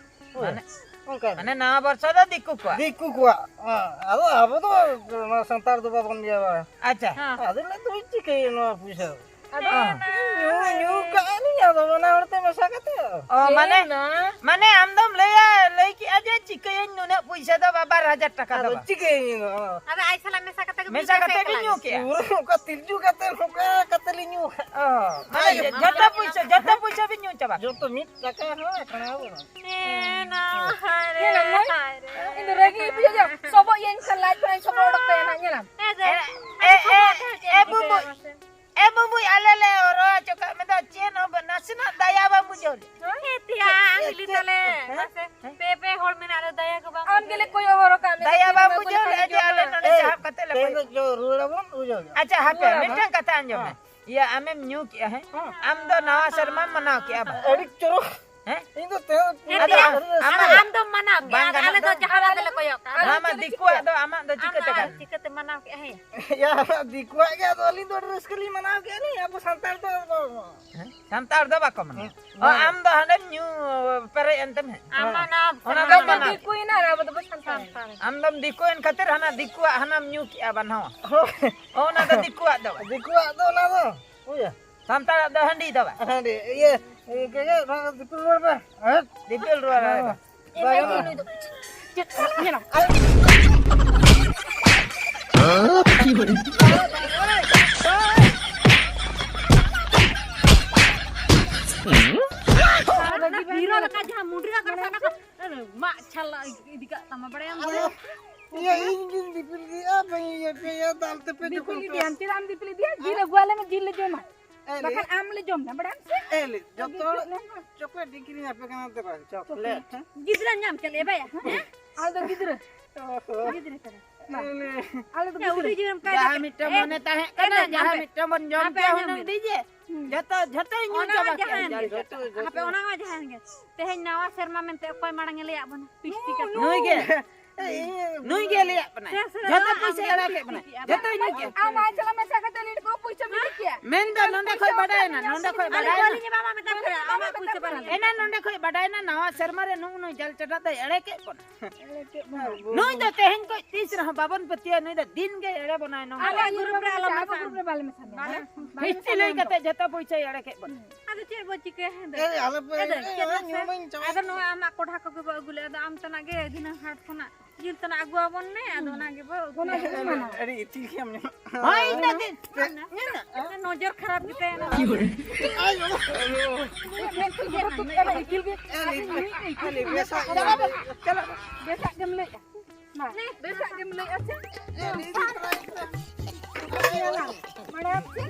ᱦᱳᱭ᱾ ᱢᱟᱱᱮ, ᱚᱱᱠᱟ ᱜᱮ᱾ ᱢᱟᱱᱮ ᱱᱟᱣᱟ ᱵᱚᱨᱥᱚ ᱫᱚ ᱫᱤᱠᱩ ᱠᱚᱣᱟᱜ᱾ ᱫᱤᱠᱩ ᱠᱚᱣᱟᱜ᱾ ᱦᱮᱸ, ᱟᱫᱚ ᱟᱵᱚ ᱫᱚ ᱱᱚᱣᱟ ᱥᱟᱱᱛᱟᱲ ᱫᱚ ᱵᱟᱵᱚᱱ ᱤᱭᱟᱹᱣᱟ᱾ ᱟᱪᱪᱷᱟ᱾ ᱦᱮᱸ᱾ ᱟᱫᱚ ᱞᱟᱹᱭ ᱫᱚ ᱪᱤᱠᱟᱹᱭᱟ ᱱᱚᱣᱟ ᱯᱚᱭᱥᱟ? ᱟᱫᱚ ᱦᱮᱸ᱾ ᱧᱩ, ᱧᱩ ᱠᱟᱜᱼᱟ ᱞᱤᱧ, ᱟᱫᱚ ᱵᱟᱱᱟ ᱦᱚᱲ ᱛᱮ ᱢᱮᱥᱟ ᱠᱟᱛᱮ᱾ ᱚ, ᱢᱟᱱᱮ, ᱮ ᱱᱟ᱾ ᱢᱟᱱᱮ ᱟᱢ ᱫᱚᱢ ᱞᱟᱹᱭᱟ, ᱞᱟᱹᱭ ᱠᱮᱜᱼᱟ ᱡᱮ ᱪᱤᱠᱟᱹᱭᱟᱹᱧ ᱱᱩᱱᱟᱹᱜ ᱯᱚᱭᱥᱟ ᱫᱚ ᱵᱟᱵᱟᱨ ᱦᱟᱡᱟᱨ ᱴᱟᱠᱟ ᱫᱚ ᱟᱫᱚ ᱵᱟᱝ᱾ ᱪᱤᱠᱟᱹᱭᱟᱹᱧ ᱤᱧ ᱫᱚ? ᱟᱫᱚ ᱟᱡ ᱥᱟᱞᱟᱜ ᱢᱮᱥᱟ ᱠᱟᱛᱮ ᱜᱮ ᱢᱮᱥᱟ ᱯᱚᱭᱥᱟ ᱠᱟᱛᱮ ᱜᱮ ᱮᱠᱞᱟ ᱧᱩ ᱜᱮ᱾ ᱠᱮᱜᱼᱟ᱾ ᱯᱩᱨᱟᱹ ᱚᱱᱠᱟ ᱛᱤᱞᱡᱩ ᱠᱟᱛᱮ, ᱱᱚᱝᱠᱟ ᱠᱟᱛᱮ ᱞᱤᱧ ᱧᱩ ᱠᱟᱜᱼᱟ᱾ ᱚ, ᱢᱟᱱᱮ ᱟᱭ ᱡᱚᱛᱚ ᱯᱚᱭᱥᱟ, ᱡᱚᱛᱚ ᱯᱚᱭᱥᱟ ᱵᱤᱱ ᱧᱩ ᱪᱟᱵᱟ ᱠᱮᱜᱼᱟ? ᱡᱚᱛᱚ ᱢᱤᱫ ᱴᱟᱠᱟ ᱦᱚᱸ ᱮᱠᱷᱚᱱ ᱦᱚᱸ ᱵᱟᱹᱱᱩᱜᱼᱟ᱾ ᱮ ᱱᱟ, ᱦᱟᱭ ᱨᱮ, ᱧᱮᱞᱟᱢ ᱢᱟᱹᱭ, ᱦᱟᱭ ᱨᱮ᱾ ᱤᱧ ᱫᱚ ᱨᱟᱹᱜᱤ ᱵᱩᱡᱷᱟᱹᱣ ᱡᱮ ᱥᱚᱵᱚᱜ ᱤᱭᱟᱹᱧ ᱠᱷᱟᱱ ᱞᱟᱡ ᱠᱷᱚᱱᱟᱜ ᱥᱚᱵᱚᱜ ᱚᱰᱚᱠ ᱛᱟᱭᱟ ᱱᱟᱦᱟᱜ, ᱧᱮᱞᱟᱢ᱾ ᱮ, ᱮ, ᱮ, ᱮ, ᱮ, ᱵᱩᱵᱩ᱾ ᱮ ᱵᱩᱵᱩ, ᱟᱞᱮ ᱞᱮ ᱦᱚᱨᱚ ᱦᱚᱪᱚ ᱠᱟᱜ ᱢᱮ ᱫᱚ, ᱪᱮᱫ ᱦᱚᱸ ᱵᱟᱹᱱᱩᱜ, ᱱᱟᱥᱮᱱᱟᱜ ᱫᱟᱭᱟ ᱵᱟᱢ ᱵᱩᱡᱷᱟᱹᱣ ᱞᱮᱫ? ᱦᱮᱸ, ᱛᱮᱭᱟ, ᱦᱤᱞᱤ ᱛᱟᱞᱮ, ᱦᱮᱸ? ᱢᱟᱥᱮ, ᱦᱮᱸ? ᱯᱮ, ᱯᱮ ᱦᱚᱲ ᱢᱮᱱᱟᱜ ᱨᱮ ᱫᱟᱭᱟ ᱠᱚ ᱵᱟᱢ ᱟᱢ ᱵᱩᱡᱷᱟᱹᱣ ᱜᱮᱞᱮ ᱞᱮᱫ? ᱠᱚᱭᱚᱜ ᱦᱚᱨ ᱠᱟᱜ ᱢᱮ, ᱫᱟᱭᱟ ᱛᱤᱥ ᱵᱟᱢ ᱮᱢ ᱵᱩᱡᱷᱟᱹᱣ ᱟᱹᱜᱩ ᱞᱮᱫ ᱞᱮᱠᱷᱟᱱ ᱡᱮ ᱟᱞᱮ ᱡᱚᱢᱟ? ᱱᱚᱰᱮ ᱮᱭ, ᱡᱟᱦᱟᱸ ᱠᱟᱛᱮ ᱞᱮ ᱛᱮᱦᱮᱧ ᱫᱚ ᱠᱚᱭᱚᱜ ᱡᱚ-, ᱨᱩᱣᱟᱹᱲ ᱟᱵᱚᱱ, ᱵᱩᱡᱷᱟᱹᱣ ᱜᱮ᱾ ᱟᱪᱪᱷᱟ, ᱦᱟᱯᱮ, ᱨᱩᱣᱟᱹᱲ ᱟᱵᱚᱱ᱾ ᱢᱤᱫᱴᱟᱝ ᱠᱟᱛᱷᱟ ᱟᱸᱡᱚᱢ ᱢᱮ᱾ ᱦᱮᱸ᱾ ᱤᱭᱟᱹ, ᱟᱢᱮᱢ ᱧᱩ ᱠᱮᱜᱼᱟ, ᱦᱮᱸ? ᱦᱮᱸ᱾ ᱟᱢ ᱫᱚ ᱱᱟᱣᱟ ᱥᱮᱨᱢᱟᱢ ᱢᱟᱱᱟᱣ ᱠᱮᱜᱼᱟ ᱵᱟᱝ? ᱟᱹᱰᱤ ᱪᱚᱨᱚᱠ᱾ ᱦᱮᱸ? ᱤᱧ ᱫᱚ ᱛᱮᱦᱮᱧ ᱦᱮᱸ, ᱟᱫᱚ ᱛᱮᱭᱟ, ᱟᱢ, ᱟᱢ ᱟᱫᱚ ᱫᱚ ᱟᱢ ᱫᱚᱢ ᱢᱟᱱᱟᱣ ᱜᱮᱭᱟ, ᱵᱟᱝ ᱟᱫᱚ ᱜᱟᱱᱚᱜ ᱟᱞᱮ ᱫᱚ ᱫᱚ᱾ ᱡᱟᱦᱟᱸ ᱞᱮᱠᱟ ᱞᱮ ᱠᱚᱭᱚᱜ ᱠᱟᱜᱼᱟ᱾ ᱱᱚᱣᱟ ᱢᱟ ᱫᱤᱠᱩᱣᱟᱜ ᱫᱚ, ᱟᱢᱟᱜ ᱫᱚ ᱟᱢ ᱪᱤᱠᱟᱹᱛᱮ ᱢᱟ ᱜᱟᱱᱚᱜᱼᱟ? ᱪᱤᱠᱟᱹᱛᱮ ᱢᱟᱱᱟᱣ ᱠᱮᱜᱼᱟ, ᱦᱮᱸ? ᱭᱟ, ᱫᱤᱠᱩᱣᱟᱜ ᱜᱮ, ᱟᱫᱚ ᱟᱹᱞᱤᱧ ᱫᱚ ᱟᱹᱰᱤ ᱨᱟᱹᱥᱠᱟᱹ ᱞᱤᱧ ᱢᱟᱱᱟᱣ ᱠᱮᱜᱼᱟ ᱞᱤᱧ, ᱟᱵᱚ ᱥᱟᱱᱛᱟᱲ ᱫᱚ ᱟᱫᱚ ᱦᱮᱸ? ᱥᱟᱱᱛᱟᱲ ᱫᱚ ᱵᱟᱠᱚ ᱢᱟᱱᱟᱣᱟ᱾ ᱦᱮᱸ, ᱚ, ᱵᱟᱝ᱾ ᱟᱢ ᱫᱚ ᱦᱟᱸᱰᱮᱢ ᱧᱩ ᱯᱮᱨᱮᱡ ᱮᱱ ᱛᱮᱢ ᱦᱮᱡ᱾ ᱟᱢ ᱢᱟ ᱦᱮᱸ᱾ ᱱᱟ ᱚᱱᱟ ᱥᱟᱱᱛᱟᱲ ᱫᱚ ᱟᱢ ᱫᱚ ᱢᱟᱱᱟᱣ᱾ ᱫᱤᱠᱩᱭᱮᱱᱟ ᱟᱨ ᱟᱵᱚ ᱫᱚᱵᱚ ᱥᱟᱱᱛᱟᱲ᱾ ᱥᱟᱱᱛᱟᱲ᱾ ᱟᱢ ᱫᱚᱢ ᱫᱤᱠᱩᱭᱮᱱ ᱠᱷᱟᱹᱛᱤᱨ ᱦᱟᱱᱟ ᱫᱤᱠᱩᱣᱟᱜ ᱦᱟᱱᱟᱢ ᱧᱩ ᱠᱮᱜᱼᱟ ᱵᱟᱱᱟᱣᱟ᱾ ᱦᱳᱭ᱾ ᱚ, ᱚᱱᱟ ᱫᱚ ᱫᱤᱠᱩᱣᱟᱜ ᱫᱚ ᱵᱟᱝ᱾ ᱫᱤᱠᱩᱣᱟᱜ ᱫᱚ ᱚᱱᱟ ᱫᱚ᱾ ᱵᱩᱡᱷᱟᱹᱣ? ᱥᱟᱱᱛᱟᱲᱟᱜ ᱫᱚ ᱦᱟᱺᱰᱤ ᱫᱚ ᱵᱟᱝ᱾ ᱦᱟᱺᱰᱤ, ᱤᱭᱟᱹ, ᱤᱭᱟᱹ, ᱠᱮ, ᱠᱮ, ᱱᱚᱣᱟ ᱫᱤᱯᱤᱞ ᱨᱩᱣᱟᱹᱲ ᱯᱮ᱾ ᱦᱮᱸ? ᱫᱤᱯᱤᱞ ᱨᱩᱣᱟᱹᱲ ᱯᱮ᱾ ᱦᱮᱸ᱾ ᱮ, ᱵᱟᱝ ᱵᱟᱹᱵᱩ, ᱜᱟᱱᱚᱜᱼᱟ᱾ ᱱᱩᱭ ᱫᱚ ᱪᱮᱫ ᱧᱮᱞᱟᱢ? ᱦᱤᱨᱳ ᱞᱮᱠᱟ ᱡᱟᱦᱟᱸ ᱢᱩᱰᱨᱤ ᱟᱠᱟᱱ ᱥᱟᱱᱟ ᱠᱚ, ᱢᱟᱜ ᱪᱷᱟᱞᱟ ᱤᱫᱤ ᱠᱟᱜ ᱛᱟᱢᱟ, ᱵᱟᱲᱟᱭᱟᱢ? ᱤᱭᱟᱹ, ᱤᱧ ᱜᱤᱧ ᱫᱤᱯᱤᱞ ᱤᱫᱤᱭᱟ, ᱵᱟᱹᱧ ᱤᱭᱟᱹ ᱯᱮᱭᱟ, ᱫᱟᱞ ᱛᱮᱯᱮ ᱡᱚᱠᱷᱚᱱ ᱫᱤᱯᱤᱞ ᱠᱚ ᱤᱫᱤᱭᱟᱢ, ᱪᱮᱫᱟᱜ ᱮᱢ ᱫᱤᱯᱤᱞ ᱤᱫᱤᱭᱟ? ᱡᱤᱞ ᱟᱹᱜᱩ ᱟᱞᱮ ᱢᱮ, ᱡᱤᱞ ᱞᱮ ᱡᱚᱢᱟ᱾ ᱮ ᱞᱮ᱾ ᱵᱟᱠᱷᱟᱱ ᱟᱢ ᱞᱮ ᱡᱚᱢ ᱢᱮ, ᱵᱟᱲᱟᱭᱟᱢ ᱥᱮ? ᱮ ᱞᱮ, ᱡᱚᱛᱚ ᱦᱚᱲ ᱫᱤᱯᱤᱞ ᱞᱮᱱ ᱢᱟ᱾ ᱪᱚᱠᱞᱮᱴ ᱤᱧ ᱠᱤᱨᱤᱧ ᱟᱯᱮ ᱠᱟᱱᱟ ᱛᱚ ᱵᱟᱝ? ᱪᱚᱠᱞᱮᱴ᱾ ᱜᱤᱫᱽᱨᱟᱹ ᱧᱟᱢ ᱠᱮᱫ ᱞᱮᱭᱟ ᱵᱟᱭᱟ, ᱦᱮᱸ? ᱟᱞᱮ ᱫᱚ ᱜᱤᱫᱽᱨᱟᱹ᱾ ᱚᱦᱚ᱾ ᱜᱤᱫᱽᱨᱟᱹ ᱠᱟᱱᱟ᱾ ᱮ ᱞᱮ᱾ ᱟᱞᱮ ᱫᱚ ᱡᱟᱦᱟᱸ ᱜᱤᱫᱽᱨᱟᱹ᱾ ᱢᱤᱫᱴᱟᱝ ᱢᱚᱱᱮ ᱛᱟᱦᱮᱸ ᱠᱟᱱᱟ, ᱮ, ᱡᱟᱦᱟᱸ ᱦᱟᱯᱮ, ᱢᱤᱫᱴᱟᱝ ᱵᱚᱱ ᱡᱚᱢ ᱦᱟᱯᱮ ᱠᱮᱭᱟ ᱟᱸᱡᱚᱢ ᱦᱩᱱᱟᱹᱝ ᱵᱤᱱ᱾ ᱰᱤᱡᱮ᱾ ᱦᱩᱸ᱾ ᱡᱚᱛᱚ, ᱡᱚᱛᱚ ᱧᱩ ᱚᱱᱟ ᱪᱟᱵᱟ ᱡᱟᱦᱟᱸ ᱠᱮᱫ᱾ ᱜᱮ᱾ ᱡᱚᱛᱚ, ᱡᱚᱛᱚ᱾ ᱦᱟᱯᱮ, ᱚᱱᱟ ᱢᱟ ᱡᱟᱦᱟᱸ ᱜᱮ᱾ ᱛᱮᱦᱮᱧ ᱱᱟᱣᱟ ᱥᱮᱨᱢᱟ ᱢᱮᱱᱛᱮ ᱚᱠᱚᱭ ᱢᱟᱲᱟᱝ ᱮ ᱞᱟᱹᱭᱟᱫ ᱵᱚᱱᱟ? ᱯᱤᱥᱴᱤ ᱠᱟᱛᱮ᱾ ᱱᱩᱭ ᱜᱮ᱾ ᱱᱩᱭ ᱜᱮ ᱞᱟᱹᱭᱟᱜ ᱠᱟᱱᱟᱭ᱾ ᱥᱮ, ᱥᱮ, ᱡᱚᱛᱚ ᱟᱢ ᱯᱩᱭᱥᱟᱹ ᱜᱮ ᱮᱲᱟ ᱠᱮᱫ ᱵᱚᱱᱟᱭ᱾ ᱯᱤᱥᱴᱤ ᱡᱚᱛᱚᱭ ᱧᱩ ᱠᱮᱫ᱾ ᱟᱢ ᱟᱡ ᱥᱟᱞᱟᱜ ᱢᱮᱥᱟ ᱠᱟᱛᱮ ᱞᱤᱴ ᱠᱚ ᱯᱩᱭᱥᱟᱹ ᱵᱤᱱ ᱠᱮᱭᱟ᱾ ᱢᱮᱱ ᱫᱚ ᱱᱚᱸᱰᱮ ᱠᱷᱚᱡ ᱵᱟᱰᱟᱭᱮᱱᱟ, ᱱᱚᱸᱰᱮ ᱠᱷᱚᱡ ᱟᱞᱮ ᱵᱟᱰᱟᱭᱮᱱᱟ᱾ ᱵᱟᱹᱞᱤᱧ ᱮᱢᱟᱢᱟ ᱢᱮᱛᱟᱢ ᱠᱟᱱᱟ, ᱟᱢᱟᱜ ᱯᱩᱭᱥᱟᱹ ᱵᱟᱝ ᱞᱟᱜᱟᱜᱼᱟ᱾ ᱮᱱᱟ ᱱᱚᱸᱰᱮ ᱠᱷᱚᱡ ᱵᱟᱰᱟᱭᱮᱱᱟ, ᱱᱟᱣᱟ ᱥᱮᱨᱢᱟ ᱨᱮ ᱱᱩᱜᱼᱩ ᱱᱩᱭ ᱡᱟᱞ ᱪᱟᱰᱟ ᱫᱚᱭ ᱮᱲᱮ ᱠᱮᱫ ᱵᱚᱱᱟ᱾ ᱱᱩᱭ ᱫᱚ ᱛᱮᱦᱮᱧ ᱠᱷᱚᱡ ᱛᱤᱥ ᱨᱮᱦᱚᱸ ᱵᱟᱵᱚᱱ ᱯᱟᱹᱛᱭᱟᱹᱣᱟ, ᱱᱩᱭ ᱫᱚ ᱫᱤᱱ ᱜᱮ ᱮᱲᱮ ᱵᱚᱱᱟᱭ ᱱᱚᱝᱠᱟ᱾ ᱟᱞᱮ ᱜᱨᱩᱯ ᱨᱮ ᱟᱞᱚ ᱟᱵᱚ ᱢᱮᱥᱟᱜ ᱜᱨᱩᱯ ᱨᱮ ᱵᱟᱞᱮ ᱢᱮᱥᱟ ᱢᱮᱭᱟ, ᱵᱟᱞᱮ ᱦᱮᱸ? ᱢᱮᱥᱟ ᱢᱮᱭᱟ᱾ ᱯᱷᱤᱥᱴᱤ ᱞᱟᱹᱭ ᱠᱟᱛᱮ ᱡᱚᱛᱚ ᱯᱩᱭᱥᱟᱹᱭ ᱮᱲᱮ ᱠᱮᱫ ᱵᱚᱱᱟ᱾ ᱟᱫᱚ ᱪᱮᱫ ᱵᱚ ᱪᱤᱠᱟᱹᱭᱟ ᱦᱮᱸ ᱫᱚ? ᱮᱭ, ᱟᱞᱮ ᱯᱮ ᱮ ᱫᱚ, ᱮᱲᱮ, ᱪᱮᱫ ᱮᱲᱮ, ᱢᱟᱥᱮ? ᱧᱩ ᱢᱟᱧ ᱪᱟᱵᱟ ᱟᱫᱚ ᱠᱮᱫ᱾ ᱱᱚᱣᱟ ᱟᱢᱟᱜ ᱠᱚᱰᱷᱟ ᱠᱚᱜᱮ ᱵᱚ ᱟᱹᱜᱩ ᱞᱮᱫ, ᱟᱫᱚ ᱟᱢ ᱛᱮᱱᱟᱜ ᱜᱮ ᱫᱷᱤᱱᱟᱹᱝ ᱦᱟᱴ ᱠᱷᱚᱱᱟᱜ ᱡᱤᱞ ᱛᱮᱱᱟᱜ ᱟᱹᱜᱩ ᱟᱵᱚᱱ ᱢᱮ, ᱟᱫᱚ ᱚᱱᱟ ᱜᱮ ᱵᱚ ᱩᱛᱩᱭᱟ᱾ ᱚᱱᱟ ᱜᱮ ᱢᱟᱱᱟ᱾ ᱟᱹᱰᱤ ᱤᱛᱤᱞ ᱜᱮᱭᱟᱢ ᱧᱟᱢᱟ᱾ ᱦᱳᱭ, ᱤᱧ ᱫᱚ ᱫᱤᱱ ᱧᱮᱞ ᱢᱮ᱾ ᱱᱚᱡᱚᱨ ᱠᱷᱟᱨᱟᱯ ᱜᱮᱛᱟᱭᱟ ᱱᱚᱣᱟ᱾ ᱟᱭᱳ᱾ ᱢᱮᱫ ᱠᱚ ᱡᱚᱛᱚ ᱛᱩᱫ ᱠᱟᱱᱟ, ᱤᱛᱤᱞ ᱜᱮ᱾ ᱟᱞᱮ ᱵᱮᱥᱟᱜ ᱪᱟᱞᱟᱜ ᱵᱮᱥᱟᱜ ᱜᱮᱢ ᱞᱟᱹᱭᱮᱜᱼᱟ᱾ ᱢᱟ, ᱵᱮᱥᱟᱜ ᱜᱮᱢ ᱞᱟᱹᱭᱮᱜᱼᱟ ᱥᱮ? ᱵᱟᱲᱟᱭᱟᱢ ᱥᱮ?